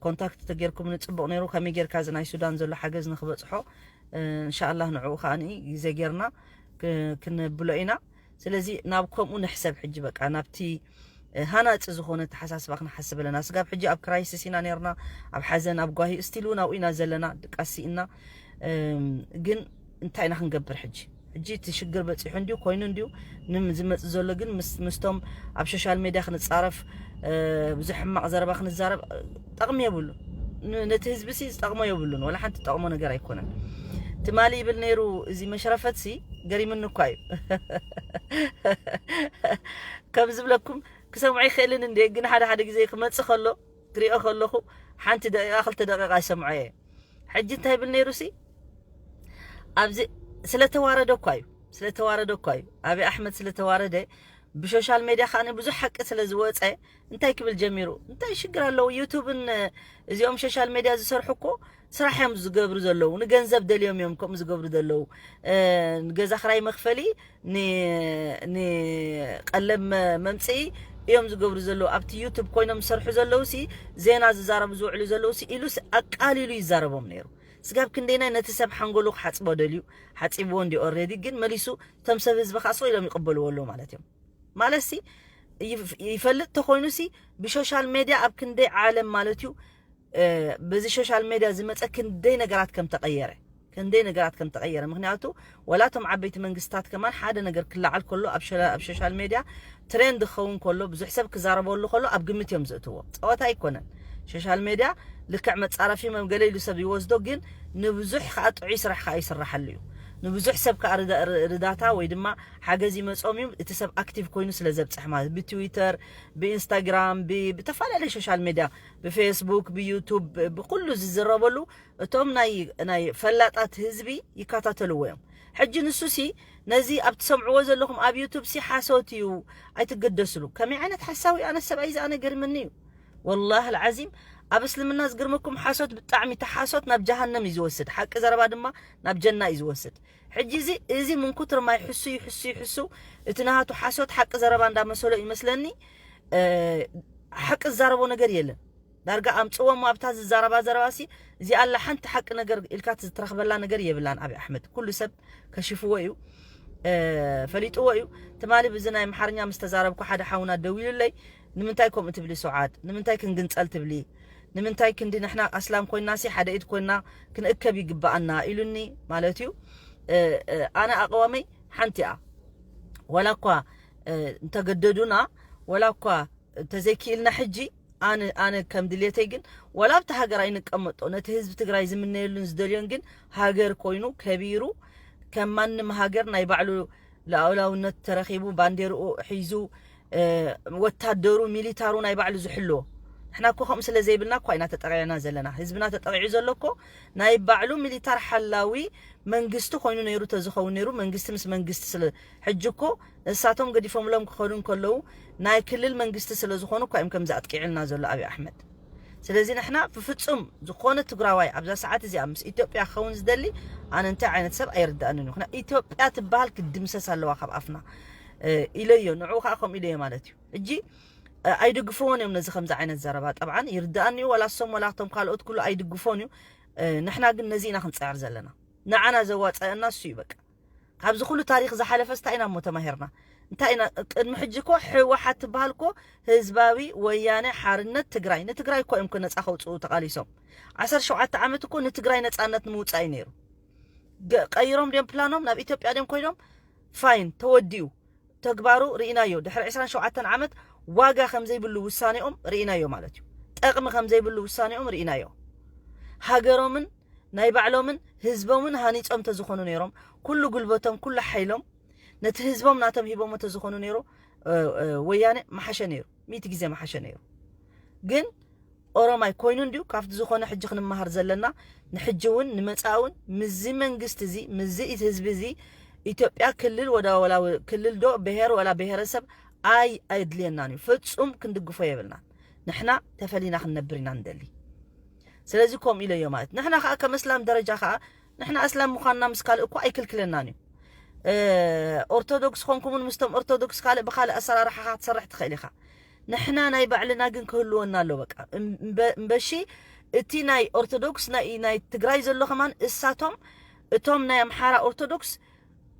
ኮንታክት ተጌርኩም ንጽቡቕ ነይሩ። ከመይ ጌርካ እዚ ናይ ሱዳን ዘሎ ሓገዝ ንክበጽሖ እንሻኣላህ ንዕኡ ከኣ ግዜ ጌርና ክነብሎ ኢና። ስለዚ ናብ ከምኡ ንሕሰብ ሕጂ በቃ ናብቲ ሃናጺ ዝኾነ ተሓሳስባ ክንሓስብ ኣለና። ስጋብ ሕጂ ኣብ ክራይሲስ ኢና ነርና፣ ኣብ ሓዘን ኣብ ጓሂ ስቲል እውን ኣብኡ ኢና ዘለና ድቃሲ ኢና። ግን እንታይ ኢና ክንገብር ሕጂ? ሕጂ እቲ ሽግር በፂሑ እንዲዩ ኮይኑ እንዲዩ ዝመፅ ዘሎ ግን ምስቶም ኣብ ሶሻል ሜድያ ክንፃረፍ ብዙሕ ሕማቕ ዘረባ ክንዛረብ ጠቕሚ የብሉ። ነቲ ህዝቢ ሲ ዝጠቕሞ የብሉን፣ ወላ ሓንቲ ጠቕሞ ነገር ኣይኮነን። ትማሊ ይብል ነይሩ እዚ መሽረፈት ሲ ገሪምኒ እኳ እዩ ከም ዝብለኩም ክሰምዖ ይኽእልን እንደ ግን ሓደ ሓደ ግዜ ክመፅእ ከሎ ክሪኦ ከለኹ ሓንቲ ደቂቃ ክልተ ደቂቃ ይሰምዖ እየ። ሕጂ እንታይ ይብል ነይሩ ሲ ኣብዚ ስለተዋረደ እኳ እዩ ስለተዋረደ እኳ እዩ ኣብይ ኣሕመድ ስለተዋረደ ብሶሻል ሜድያ ከዓ ብዙሕ ሓቂ ስለ ዝወፀ እንታይ ክብል ጀሚሩ እንታይ ሽግር ኣለዎ? ዩቱብን እዚኦም ሶሻል ሜድያ ዝሰርሑ እኮ ስራሕ እዮም ዝገብሩ ዘለዉ፣ ንገንዘብ ደልዮም እዮም ከምኡ ዝገብሩ ዘለዉ። ንገዛ ክራይ መክፈሊ ንቀለብ መምፅኢ እዮም ዝገብሩ ዘለዉ። ኣብቲ ዩቱብ ኮይኖም ዝሰርሑ ዘለዉ ሲ ዜና ዝዛረቡ ዝውዕሉ ዘለዉ ሲ ኢሉ ኣቃሊሉ ይዛረቦም ነይሩ። ስጋብ ክንደይናይ ነቲ ሰብ ሓንጎሉ ክሓፅቦ ደልዩ ሓፂብዎ እንዲ ኦልሬዲ ግን መሊሱ እቶም ሰብ ህዝቢ ከዓ ስቕ ኢሎም ይቕበልዎ ኣለዉ ማለት እዮም። ማለት ሲ ይፈልጥ ተኮይኑ ሲ ብሶሻል ሜድያ ኣብ ክንደይ ዓለም ማለት እዩ በዚ ሶሻል ሜድያ ዝመፀ ክንደይ ነገራት ከም ተቐየረ ክንደይ ነገራት ከም ተቐየረ። ምክንያቱ ወላ እቶም ዓበይቲ መንግስታት ከማን ሓደ ነገር ክለዓል ከሎ ኣብ ሶሻል ሜድያ ትሬንድ ክኸውን ከሎ ብዙሕ ሰብ ክዛረበሉ ከሎ ኣብ ግምት እዮም ዘእትዎ። ፀወታ ኣይኮነን። ሶሻል ሜድያ ልክዕ መፃረፊ መምገለ ኢሉ ሰብ ይወስዶ፣ ግን ንብዙሕ ከዓ ጥዑይ ስራሕ ከዓ ይስራሓሉ እዩ። ንብዙሕ ሰብ ከዓ ርዳታ ወይ ድማ ሓገዝ ይመፆም እዩ። እቲ ሰብ ኣክቲቭ ኮይኑ ስለ ዘብፅሕ ማለት ብትዊተር፣ ብኢንስታግራም፣ ብተፈላለየ ሶሻል ሜድያ፣ ብፌስቡክ፣ ብዩቱብ፣ ብኩሉ ዝዝረበሉ እቶም ናይ ፈላጣት ህዝቢ ይከታተልዎ እዮም። ሕጂ ንሱ ሲ ነዚ ኣብ ትሰምዕዎ ዘለኹም ኣብ ዩቱብ ሲ ሓሶት እዩ፣ ኣይትገደስሉ። ከመይ ዓይነት ሓሳዊ ኣነ ሰብኣይ ዝኣነ ገርምኒ እዩ ወላሂ ልዓዚም። ኣብ እስልምና ዝግርመኩም ሓሶት ብጣዕሚ ተሓሶት ናብ ጀሃነም እዩ ዝወስድ፣ ሓቂ ዘረባ ድማ ናብ ጀና እዩ ዝወስድ። ሕጂ እዚ እዚ ምንኩትር ማይ ሕሱ ይሕሱ ይሕሱ እቲ ናሃቱ ሓሶት ሓቂ ዘረባ እንዳመሰሎ ይመስለኒ። ሓቂ ዝዛረቦ ነገር የለን። ዳርጋ ኣምፅዎ እሞ ኣብታ ዝዛረባ ዘረባ ሲ እዚኣ ኣላ ሓንቲ ሓቂ ነገር ኢልካ ዝትረኽበላ ነገር የብላን። ኣብይ ኣሕመድ ኩሉ ሰብ ከሽፍዎ እዩ ፈሊጥዎ እዩ። ትማሊ ብዚ ናይ ኣምሓርኛ ምስ ተዛረብኩ ሓደ ሓውና ደዊሉለይ ንምንታይ ከምኡ ትብሊ ሰዓድ ንምንታይ ክንግንፀል ትብሊ ንምንታይ ክንዲ ንሕና ኣስላም ኮይና ሲ ሓደ ኢድ ኮይና ክንእከብ ይግባኣና ኢሉኒ ማለት እዩ። ኣነ ኣቕዋመይ ሓንቲ እያ። ወላ እኳ እንተገደዱና ወላ እኳ እንተዘይክኢልና ሕጂ ኣነ ኣነ ከም ድሌተይ ግን ወላ ኣብቲ ሃገር ኣይንቀመጦ ነቲ ህዝቢ ትግራይ ዝምነየሉን ዝደልዮን ግን ሃገር ኮይኑ ከቢሩ ከም ማንም ሃገር ናይ ባዕሉ ሉዓላውነት ተረኺቡ ባንዴርኡ ሒዙ ወታደሩ ሚሊታሩ ናይ ባዕሉ ዝሕልዎ። ንሕና እኮ ከምኡ ስለ ዘይብልና እኳ ኢና ተጠቂዕና ዘለና። ህዝብና ተጠቂዑ ዘሎ እኮ ናይ ባዕሉ ሚሊታር ሓላዊ መንግስቲ ኮይኑ ነይሩ ተዝኸውን ነይሩ መንግስቲ ምስ መንግስቲ ስለ ሕጂ እኮ እሳቶም ገዲፎምሎም ክኸዱ እንከለዉ ናይ ክልል መንግስቲ ስለ ዝኾኑ እኳ እዮም ከምዚ ኣጥቂዕልና ዘሎ ኣብይ ኣሕመድ። ስለዚ ንሕና ብፍጹም ዝኾነ ትግራዋይ ኣብዛ ሰዓት እዚኣ ምስ ኢትዮጵያ ክኸውን ዝደሊ ኣነ እንታይ ዓይነት ሰብ ኣይርዳእንን እዩ። ኢትዮጵያ ትበሃል ክትድምሰስ ኣለዋ ካብ ኣፍና ኢለዮ። ንዕኡ ከዓ ከምኡ ኢለዮ ማለት እዩ። እጂ ኣይድግፍዎን እዮም ነዚ ከምዚ ዓይነት ዘረባ። ጠብዓን ይርዳእኒ እዩ፣ ወላ እሶም ወላ እቶም ካልኦት ኩሉ ኣይድግፎን እዩ። ንሕና ግን ነዚ ኢና ክንፅዕር ዘለና። ንዓና ዘዋፀአና እሱ እዩ በቃ። ካብዚ ኩሉ ታሪክ ዝሓለፈ ስታይ ኢና እሞ ተማሂርና። እንታይ ኢና ቅድሚ ሕጂ እኮ ህወሓት ትበሃል እኮ ህዝባዊ ወያነ ሓርነት ትግራይ ንትግራይ እኮ እዮም ነፃ ከውፅኡ ተቃሊሶም። ዓሰርተ ሸውዓተ ዓመት እኮ ንትግራይ ነፃነት ንምውፃእ እዩ ነይሩ። ቀይሮም ድዮም ፕላኖም ናብ ኢትዮጵያ ድዮም ኮይዶም ፋይን ተወዲኡ ተግባሩ ርኢናዮ። ድሕሪ ዕስራን ሸውዓተን ዓመት ዋጋ ከም ዘይብሉ ውሳኔኦም ርኢናዮ ማለት እዩ። ጠቕሚ ከም ዘይብሉ ውሳኔኦም ርኢናዮ። ሃገሮምን ናይ ባዕሎምን ህዝቦምን ሃኒጾም ተዝኾኑ ነይሮም ኩሉ ጉልበቶም ኩሉ ሓይሎም ነቲ ህዝቦም ናቶም ሂቦሞ ተዝኾኑ ነይሩ ወያነ መሓሸ ነይሩ። ሚእቲ ግዜ መሓሸ ነይሩ። ግን ኦሮማይ ኮይኑ እንዲዩ ካብቲ ዝኾነ ሕጂ ክንመሃር ዘለና ንሕጂ እውን ንመፃእ እውን ምዚ መንግስቲ እዚ ምዚ ህዝቢ እዚ ኢትዮጵያ ክልል ወዳ ወላ ክልል ዶ ብሄር ወላ ብሄረሰብ ኣይ ኣየድልየናን እዩ። ፍፁም ክንድግፎ የብልናን። ንሕና ተፈሊና ክንነብር ኢና ንደሊ። ስለዚ ከምኡ ኢለዮ ማለት ንሕና ከዓ ከም እስላም ደረጃ ከዓ ንሕና እስላም ምዃንና ምስ ካልእ እኮ ኣይክልክለናን እዩ። ኦርቶዶክስ ኾንኩምን ምስቶም ኦርቶዶክስ ካልእ ብኻልእ ኣሰራርሓኻ ክትሰርሕ ትኽእል ኢኻ። ንሕና ናይ ባዕልና ግን ክህልወና ኣሎ። በቃ እምበ- እምበሺ እቲ ናይ ኦርቶዶክስ ናይ ናይ ትግራይ ዘሎ ከማን እሳቶም እቶም ናይ ኣምሓራ ኦርቶዶክስ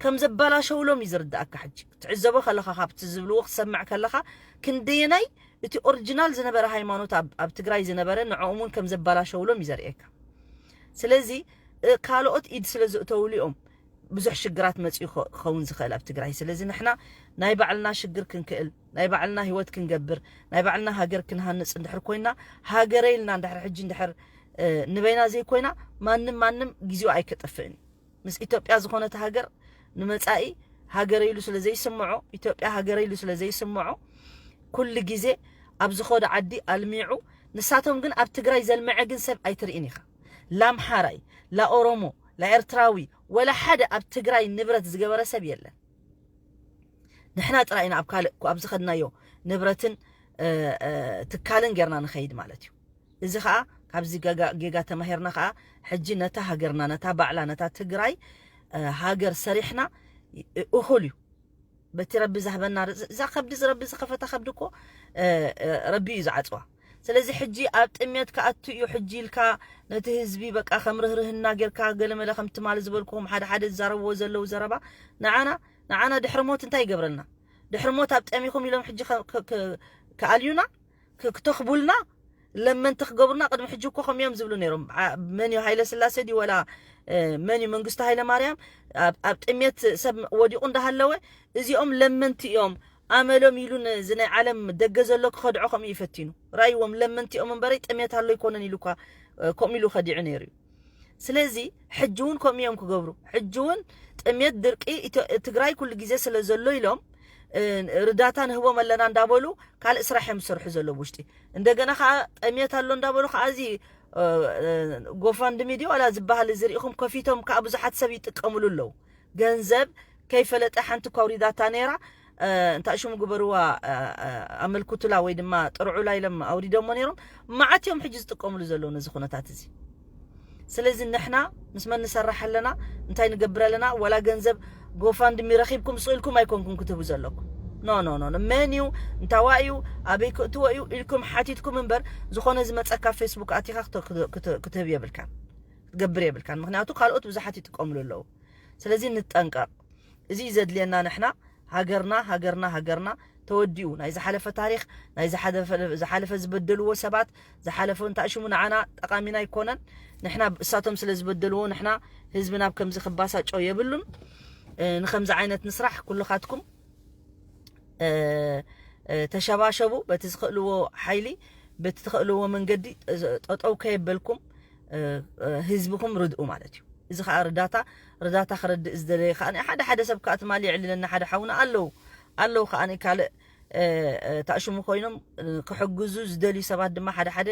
ከም ዘባላሸውሎም እዩ ዝርዳእካ። ሕጂ ክትዕዘቦ ከለኻ ካብቲ ዝብልዎ ክትሰምዕ ከለኻ ክንደየናይ እቲ ኦሪጂናል ዝነበረ ሃይማኖት ኣብ ኣብ ትግራይ ዝነበረ ንዕኦም እውን ከም ዘባላሸውሎም እዩ ዘርእየካ። ስለዚ ካልኦት ኢድ ስለ ዝእተውሉ እዮም ብዙሕ ሽግራት መፂኡ ክኸውን ዝኽእል ኣብ ትግራይ። ስለዚ ንሕና ናይ ባዕልና ሽግር ክንክእል ናይ ባዕልና ህይወት ክንገብር ናይ ባዕልና ሃገር ክንሃንፅ እንድሕር ኮይና ሃገረ ኢልና እንድሕር ሕጂ እንድሕር ንበይና ዘይኮይና ማንም ማንም ግዜኡ ኣይከጠፍእን። ምስ ኢትዮጵያ ዝኾነት ሃገር ንመፃኢ ሃገረ ኢሉ ስለ ዘይስምዖ ኢትዮጵያ ሃገረ ኢሉ ስለ ዘይስምዖ ኩሉ ግዜ ኣብ ዝኾዶ ዓዲ ኣልሚዑ ንሳቶም ግን ኣብ ትግራይ ዘልመዐ ግን ሰብ ኣይትርኢን ኢኻ። ላምሓራይ ላኦሮሞ ላኤርትራዊ ወላ ሓደ ኣብ ትግራይ ንብረት ዝገበረ ሰብ የለን። ንሕና ጥራይ ኢና ኣብ ካልእ ኣብ ዝኸድናዮ ንብረትን ትካልን ጌርና ንኸይድ ማለት እዩ። እዚ ከዓ ካብዚ ጌጋ ተማሂርና ከዓ ሕጂ ነታ ሃገርና ነታ ባዕላ ነታ ትግራይ ሃገር ሰሪሕና እኹል እዩ። በቲ ረቢ ዝሃበና እዛ ከብዲ ረቢ ዝኸፈታ ከብዲ እኮ ረቢ እዩ ዝዓፅዋ። ስለዚ ሕጂ ኣብ ጥሜት ክኣቱ እዩ ሕጂ ኢልካ ነቲ ህዝቢ በቃ ከም ርህርህና ጌርካ ገለመለ ከም ትማሊ ዝበልኩኹም ሓደ ሓደ ዝዛረብዎ ዘለዉ ዘረባ ንዓና ንዓና ድሕሪ ሞት እንታይ ይገብረልና? ድሕሪ ሞት ኣብ ጠሚኹም ኢሎም ሕጂ ክኣልዩና ክተኽቡልና ለመንቲ ክገብሩና ቅድሚ ሕጂ እኮ ከም እዮም ዝብሉ ነይሮም። መን እዩ ሃይለ ስላሴ ድዩ ወላ መን እዩ መንግስቱ ሃይለ ማርያም ኣብ ጥሜት ሰብ ወዲቑ እንዳሃለወ እዚኦም ለመንቲ እዮም ኣመሎም ኢሉ እዚ ናይ ዓለም ደገ ዘሎ ክኸድዖ ከምኡ ይፈቲኑ። ራእይዎም ለመንቲ እዮም እምበረይ ጥሜት ኣሎ ይኮነን ኢሉ እኳ ከምኡ ኢሉ ከዲዑ ነይሩ እዩ። ስለዚ ሕጂ እውን ከምኡ እዮም ክገብሩ። ሕጂ እውን ጥሜት ድርቂ ትግራይ ኩሉ ግዜ ስለ ዘሎ ኢሎም ርዳታ ንህቦም ኣለና እንዳበሉ ካልእ ስራሕ እዮም ዝሰርሑ ዘለዉ ውሽጢ። እንደገና ከዓ ጠሜት ኣሎ እንዳበሉ ከዓ እዚ ጎፋንድሚ ድዩ ዋላ ዝበሃል እዚ ሪኢኹም ከፊቶም ከዓ ብዙሓት ሰብ ይጥቀምሉ ኣለዉ። ገንዘብ ከይፈለጠ ሓንቲ እኳ ኣውሪዳታ ነይራ እንታይ ሽሙ ግበርዋ ኣመልክቱላ ወይ ድማ ጥርዑላ ኢሎም ኣውሪዶሞ ነይሮም። መዓት እዮም ሕጂ ዝጥቀምሉ ዘለዉ ነዚ ኩነታት እዚ። ስለዚ ንሕና ምስ መን ንሰርሕ ኣለና እንታይ ንገብር ኣለና ዋላ ገንዘብ ጎፋንድሚ ረኺብኩም ስኢልኩም ኣይኮንኩም ክትህቡ ዘለኩም። ኖ ኖ ኖ መን እዩ እንታዋ እዩ ኣበይ ክእትዎ እዩ ኢልኩም ሓቲትኩም እምበር ዝኾነ ዝመፀካ ፌስቡክ ኣቲኻ ክትህብ የብልካን ክትገብር የብልካን። ምክንያቱ ካልኦት ብዙሓት ይጥቀምሉ ኣለዉ። ስለዚ ንጠንቀቕ። እዚ እዩ ዘድልየና ንሕና ሃገርና ሃገርና ሃገርና ተወዲኡ ናይ ዝሓለፈ ታሪክ ናይ ዝሓለፈ ዝበደልዎ ሰባት ዝሓለፈ እንታይ ሽሙ ንዓና ጠቃሚና ኣይኮነን። ንሕና እሳቶም ስለ ዝበደልዎ ንሕና ህዝቢ ናብ ከምዚ ክባሳጮ የብሉን። ንከምዚ ዓይነት ንስራሕ ኩልኻትኩም ተሸባሸቡ በቲ ዝኽእልዎ ሓይሊ በቲ ትኽእልዎ መንገዲ ጠጠው ከየበልኩም ህዝብኹም ርድኡ ማለት እዩ። እዚ ከዓ ርዳታ ርዳታ ክረድእ ዝደለየ ከዓ ሓደ ሓደ ሰብ ከዓ ትማሊ የዕልለና ሓደ ሓውና ኣለዉ ኣለዉ ከዓ ካልእ ታእሽሙ ኮይኖም ክሕግዙ ዝደልዩ ሰባት ድማ ሓደ ሓደ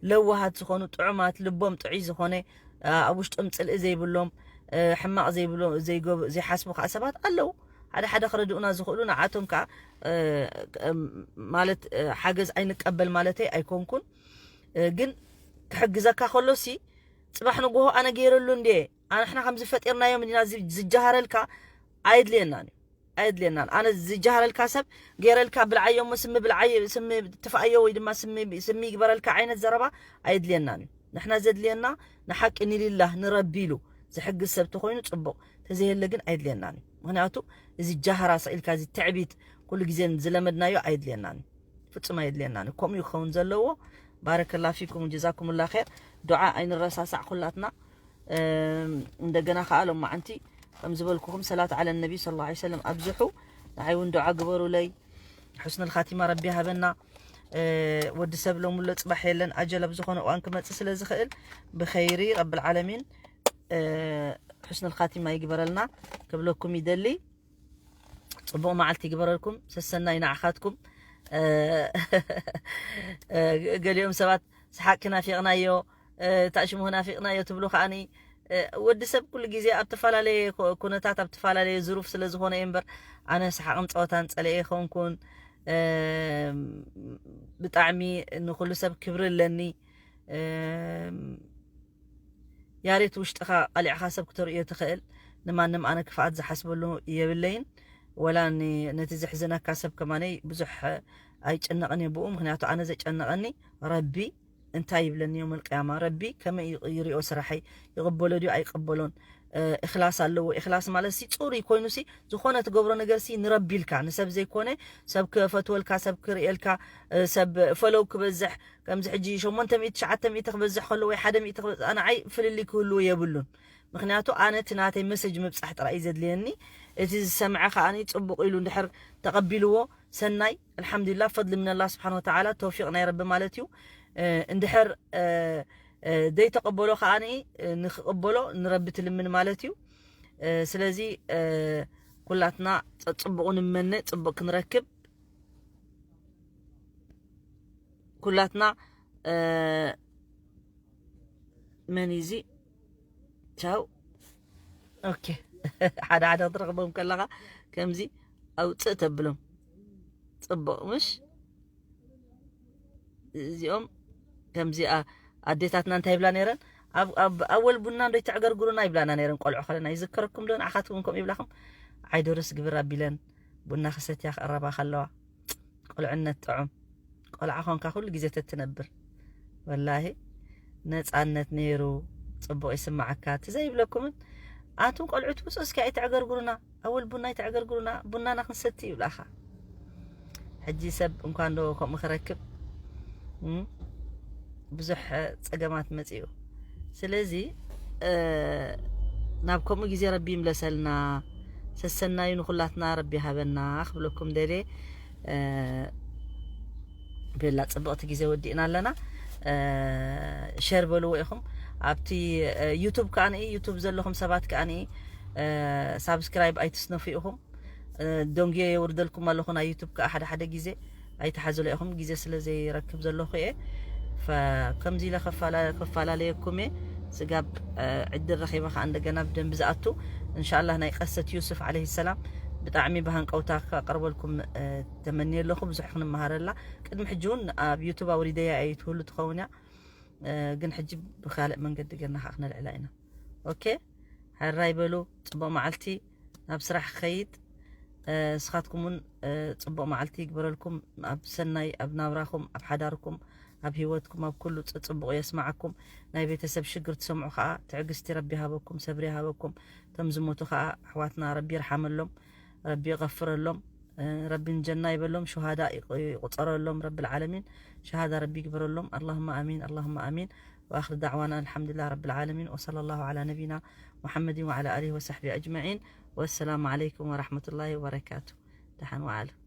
ለዋሃት ዝኾኑ ጥዑማት ልቦም ጥዑይ ዝኾነ ኣብ ውሽጦም ፅልኢ ዘይብሎም ሕማቕ ዘይብሎ ዘይሓስቡ ከዓ ሰባት ኣለዉ። ሓደ ሓደ ክረድኡና ዝኽእሉ ንዓቶም ከዓ ማለት ሓገዝ ኣይንቀበል ማለተይ ኣይኮንኩን። ግን ክሕግዘካ ከሎሲ ፅባሕ ንጎሆ ኣነ ገይረሉ እንዴ ኣንሕና ከም ዝፈጢርናዮም ዲና ዝጀሃረልካ ኣይድልየናን እዩ ኣይድልየናን። ኣነ ዝጀሃረልካ ሰብ ገይረልካ ብልዓዮ እሞ ስሚ ብልዓይ ስሚ ትፍኣዮ ወይ ድማ ስሚ ይግበረልካ ዓይነት ዘረባ ኣይድልየናን እዩ። ንሕና ዘድልየና ንሓቂ ንሊላህ ንረቢ ኢሉ ዝሕግዝ ሰብ ተኾይኑ ፅቡቕ፣ ተዘየለ ግን ኣይድልየናን እዩ። ምክንያቱ እዚ ጃህራ ስኢልካ እዚ ትዕቢት ኩሉ ግዜ ዝለመድናዮ ኣይድልየናን እዩ። ፍጹም ኣየድልየናን እዩ። ከምኡ እዩ ክኸውን ዘለዎ። ባረከላ ፊኩም ጀዛኩምላ ኸይር። ዱዓ ኣይንረሳሳዕ ኩላትና። እንደገና ከዓ ሎማዓንቲ ከም ዝበልኩኹም ሰላት ዓለ ነቢ ስለ ላ ሰለም ኣብዝሑ። ንዓይ እውን ዱዓ ግበሩለይ። ሕስኑል ኻቲማ ረቢ ሃበና። ወዲ ሰብ ሎምሎ ፅባሕ የለን ኣጀል ኣብ ዝኾነ እዋን ክመፅእ ስለ ዝኽእል ብኸይሪ ረብል ዓለሚን ሕስኑል ኻቲማ ይግበረልና ክብለኩም ይደሊ። ፅቡቕ መዓልቲ ይግበረልኩም። ሰሰናይ ንዓኻትኩም። ገሊኦም ሰባት ሰሓቅኪ ናፊቕናዮ ታሽሙህ ናፊቕናዮ ትብሉ ከዓኒ ወዲ ሰብ ኩሉ ግዜ ኣብ ተፈላለየ ኩነታት ኣብ ተፈላለየ ዝሩፍ ስለ ዝኾነ እየ እምበር ኣነ ሰሓቕን ፀወታን ፀለየ ይኸውንኩን ብጣዕሚ ንኩሉ ሰብ ክብሪ ኣለኒ። ያሬት ውሽጥኻ ቀሊዕኻ ሰብ ክተርእዮ ትኽእል ንማንም ኣነ ክፍኣት ዝሓስበሉ የብለይን። ወላ ን-፣ ነቲ ዘሕዝነካ ሰብ ከማነይ ብዙሕ ኣይጨነቕን እየ ብኡ። ምኽንያቱ ኣነ ዘጨነቐኒ ረቢ እንታይ ይብለኒ የውመል ቅያማ፣ ረቢ ከመይ ይ-፣ ይሪኦ ስራሐይ፣ ይቕበሎ ድዩ ኣይቕበሎን? እ፣ እኽላስ ኣለዎ። እኽላስ ማለት ሲ ጽሩይ ኮይኑ ሲ ዝኾነ ትገብሮ ነገር ሲ ንረቢ ኢልካ፣ ንሰብ ዘይኮነ፣ ሰብ ክፈትወልካ፣ ሰብ ክርእየልካ፣ እ፣ ሰብ ፈለው ክበዝሕ፣ ከምዚ ሕጂ ሸሞንተ ሚእቲ ትሽዓተ ሚእቲ ክበዝሕ ከሎ ወይ ሓደ ሚእቲ ክበዝሕ፣ ንዓይ ፍልልይ ክህልዎ የብሉን። ምኽንያቱ ኣነ እቲ ናተይ መሰጅ ምብጻሕ ጥራይ እዩ ዘድልየኒ። እቲ ዝሰምዐ ከኣኒ ጽቡቕ ኢሉ እንድሕር ተቐቢልዎ ሰናይ፣ ኣልሓምዱሊላህ፣ ፈድሊ ምን ኣላህ ስብሓን ወተዓላ፣ ተውፊቕ ናይ ረቢ ማለት እዩ። እ፣ እንድሕር፣ እ፣ እ፣ ዘይተቐበሎ ከኣኒ፣ እ፣ ንክቕበሎ ንረቢ ትልምን ማለት እዩ። እ፣ ስለዚ፣ እ፣ ኩላትና ጸ-፣ ጽቡቕ ንመነ፣ ጽቡቕ ክንረክብ፣ ኩላትና፣ እ፣ መን እዩ እዚ? ቻው። ኦኬ። ሓደ ሓደ ክትረኽቦም ከለኻ ከምዚ ኣውፅእ ተብሎም። ጽቡቕ፣ ምሽ? እዚኦም ከምዚ ኣ-፣ ኣዴታትና እንታይ ይብላ ነይረን? ኣብ፣ ኣብ ኣወል ቡና እንዶ ይተዕገርግሩና ይብላና ነይረን ቆልዑ ከለና። ይዝከረኩም ዶ? ንዓኻትኩም ከምኡ ይብላኹም? ዓይደርስ ግብር ኣቢለን ቡና ክሰትያ ክቕረባ ከለዋ። ቆልዕነት ጥዑም። ቆልዓ ኾንካ ኩሉ ግዜ ተትነብር። ወላሂ ነጻነት ነይሩ። ጽቡቕ ይስማዓካ። እቲ ዘይብለኩምን ኣንቱም ቆልዑ ትውጹ እስኪ ኣይተዕገርግሩና። ኣወል ቡና ኣይተዕገርግሩና። ቡናና ክንሰቲ ይብላኻ። ሕጂ ሰብ እንኳን ዶ ከምኡ ክረክብ፣ እም፣ ብዙሕ ጸገማት መጺኡ። ስለዚ፣ እ፣ ናብ ከምኡ ግዜ ረቢ ይምለሰልና። ሰሰናዩ ንኹላትና ረቢ ሃበና ክብለኩም ደልየ። እ፣ ቤላ ጽብቕቲ ግዜ ወዲእና ኣለና። እ፣ ሸር በልዎ ኢኹም። ኣብቲ፣ እ፣ ዩቱብ ከኣ ንኢ፣ ዩቱብ ዘለኹም ሰባት ከኣ ንኢ፣ እ፣ ሳብስክራይብ ኣይትስነፉ ኢኹም። እ፣ ደንጉየ የውርደልኩም ኣለኹ ናይ ዩቱብ ከኣ ሓደ ሓደ ግዜ ኣይትሓዝሎ ኢኹም፣ ግዜ ስለ ዘይረክብ ዘለኹ እየ። ፈ-፣ ከምዚ ኢለ ከፋላ-፣ ከፈላለየኩም እየ። ስጋብ፣ እ፣ ዕድል ረኺበ ከኣ እንደገና ብደንቢ ዝኣቱ፣ እንሻላህ ናይ ቀሰት ዩሱፍ ዓለይሂ ሰላም ብጣዕሚ ብሃንቀውታ ከቕርበልኩም፣ እ፣ ተመንየ ኣለኹ። ብዙሕ ክንመሃረላ። ቅድሚ ሕጂ እውን ኣብ ዩቱብ ኣውሪደያ እየ ትህሉ ትኸውን እያ። እ፣ ግን ሕጂ ብኻልእ መንገዲ ገርና ከኣ ክነልዕላ ኢና። ኦኬ፣ ሕራይ በሉ። ጽቡቕ መዓልቲ፣ ናብ ስራሕ ክኸይድ። እ፣ ንስኻትኩም እውን፣ እ፣ ጽቡቕ መዓልቲ ይግበረልኩም። ኣብ ሰናይ፣ ኣብ ናብራኹም፣ ኣብ ሓዳርኩም፣ ኣብ ህይወትኩም፣ ኣብ ኩሉ ጽ-፣ ጽቡቕ የስማዓኩም። ናይ ቤተሰብ ሽግር ትሰምዑ ከኣ ትዕግስቲ ረቢ ይሃበኩም፣ ሰብሪ ይሃበኩም። እቶም ዝሞቱ ከኣ ኣሕዋትና ረቢ ይርሓመሎም፣ ረቢ ይቐፍረሎም፣ እ፣ ረቢ ንጀና ይበሎም፣ ሹሃዳ ይቕ-፣ ይቑጸረሎም ረቢ ልዓለሚን። ሸሃዳ ረቢ ይግበረሎም። ኣላሁመ ኣሚን፣ ኣላሁመ ኣሚን። ወኣኽር ዳዕዋና ኣልሓምዱሊላህ ረቢ ልዓለሚን። ወሰለ ላሁ ዓላ ነቢና ሙሐመድን ወዓላ ኣሊሂ ወሰሕቢ ኣጅመዒን። ወሰላሙ ዓለይኩም ወረሕመቱላሂ ወበረካቱ። ደሓን ወዓሉ።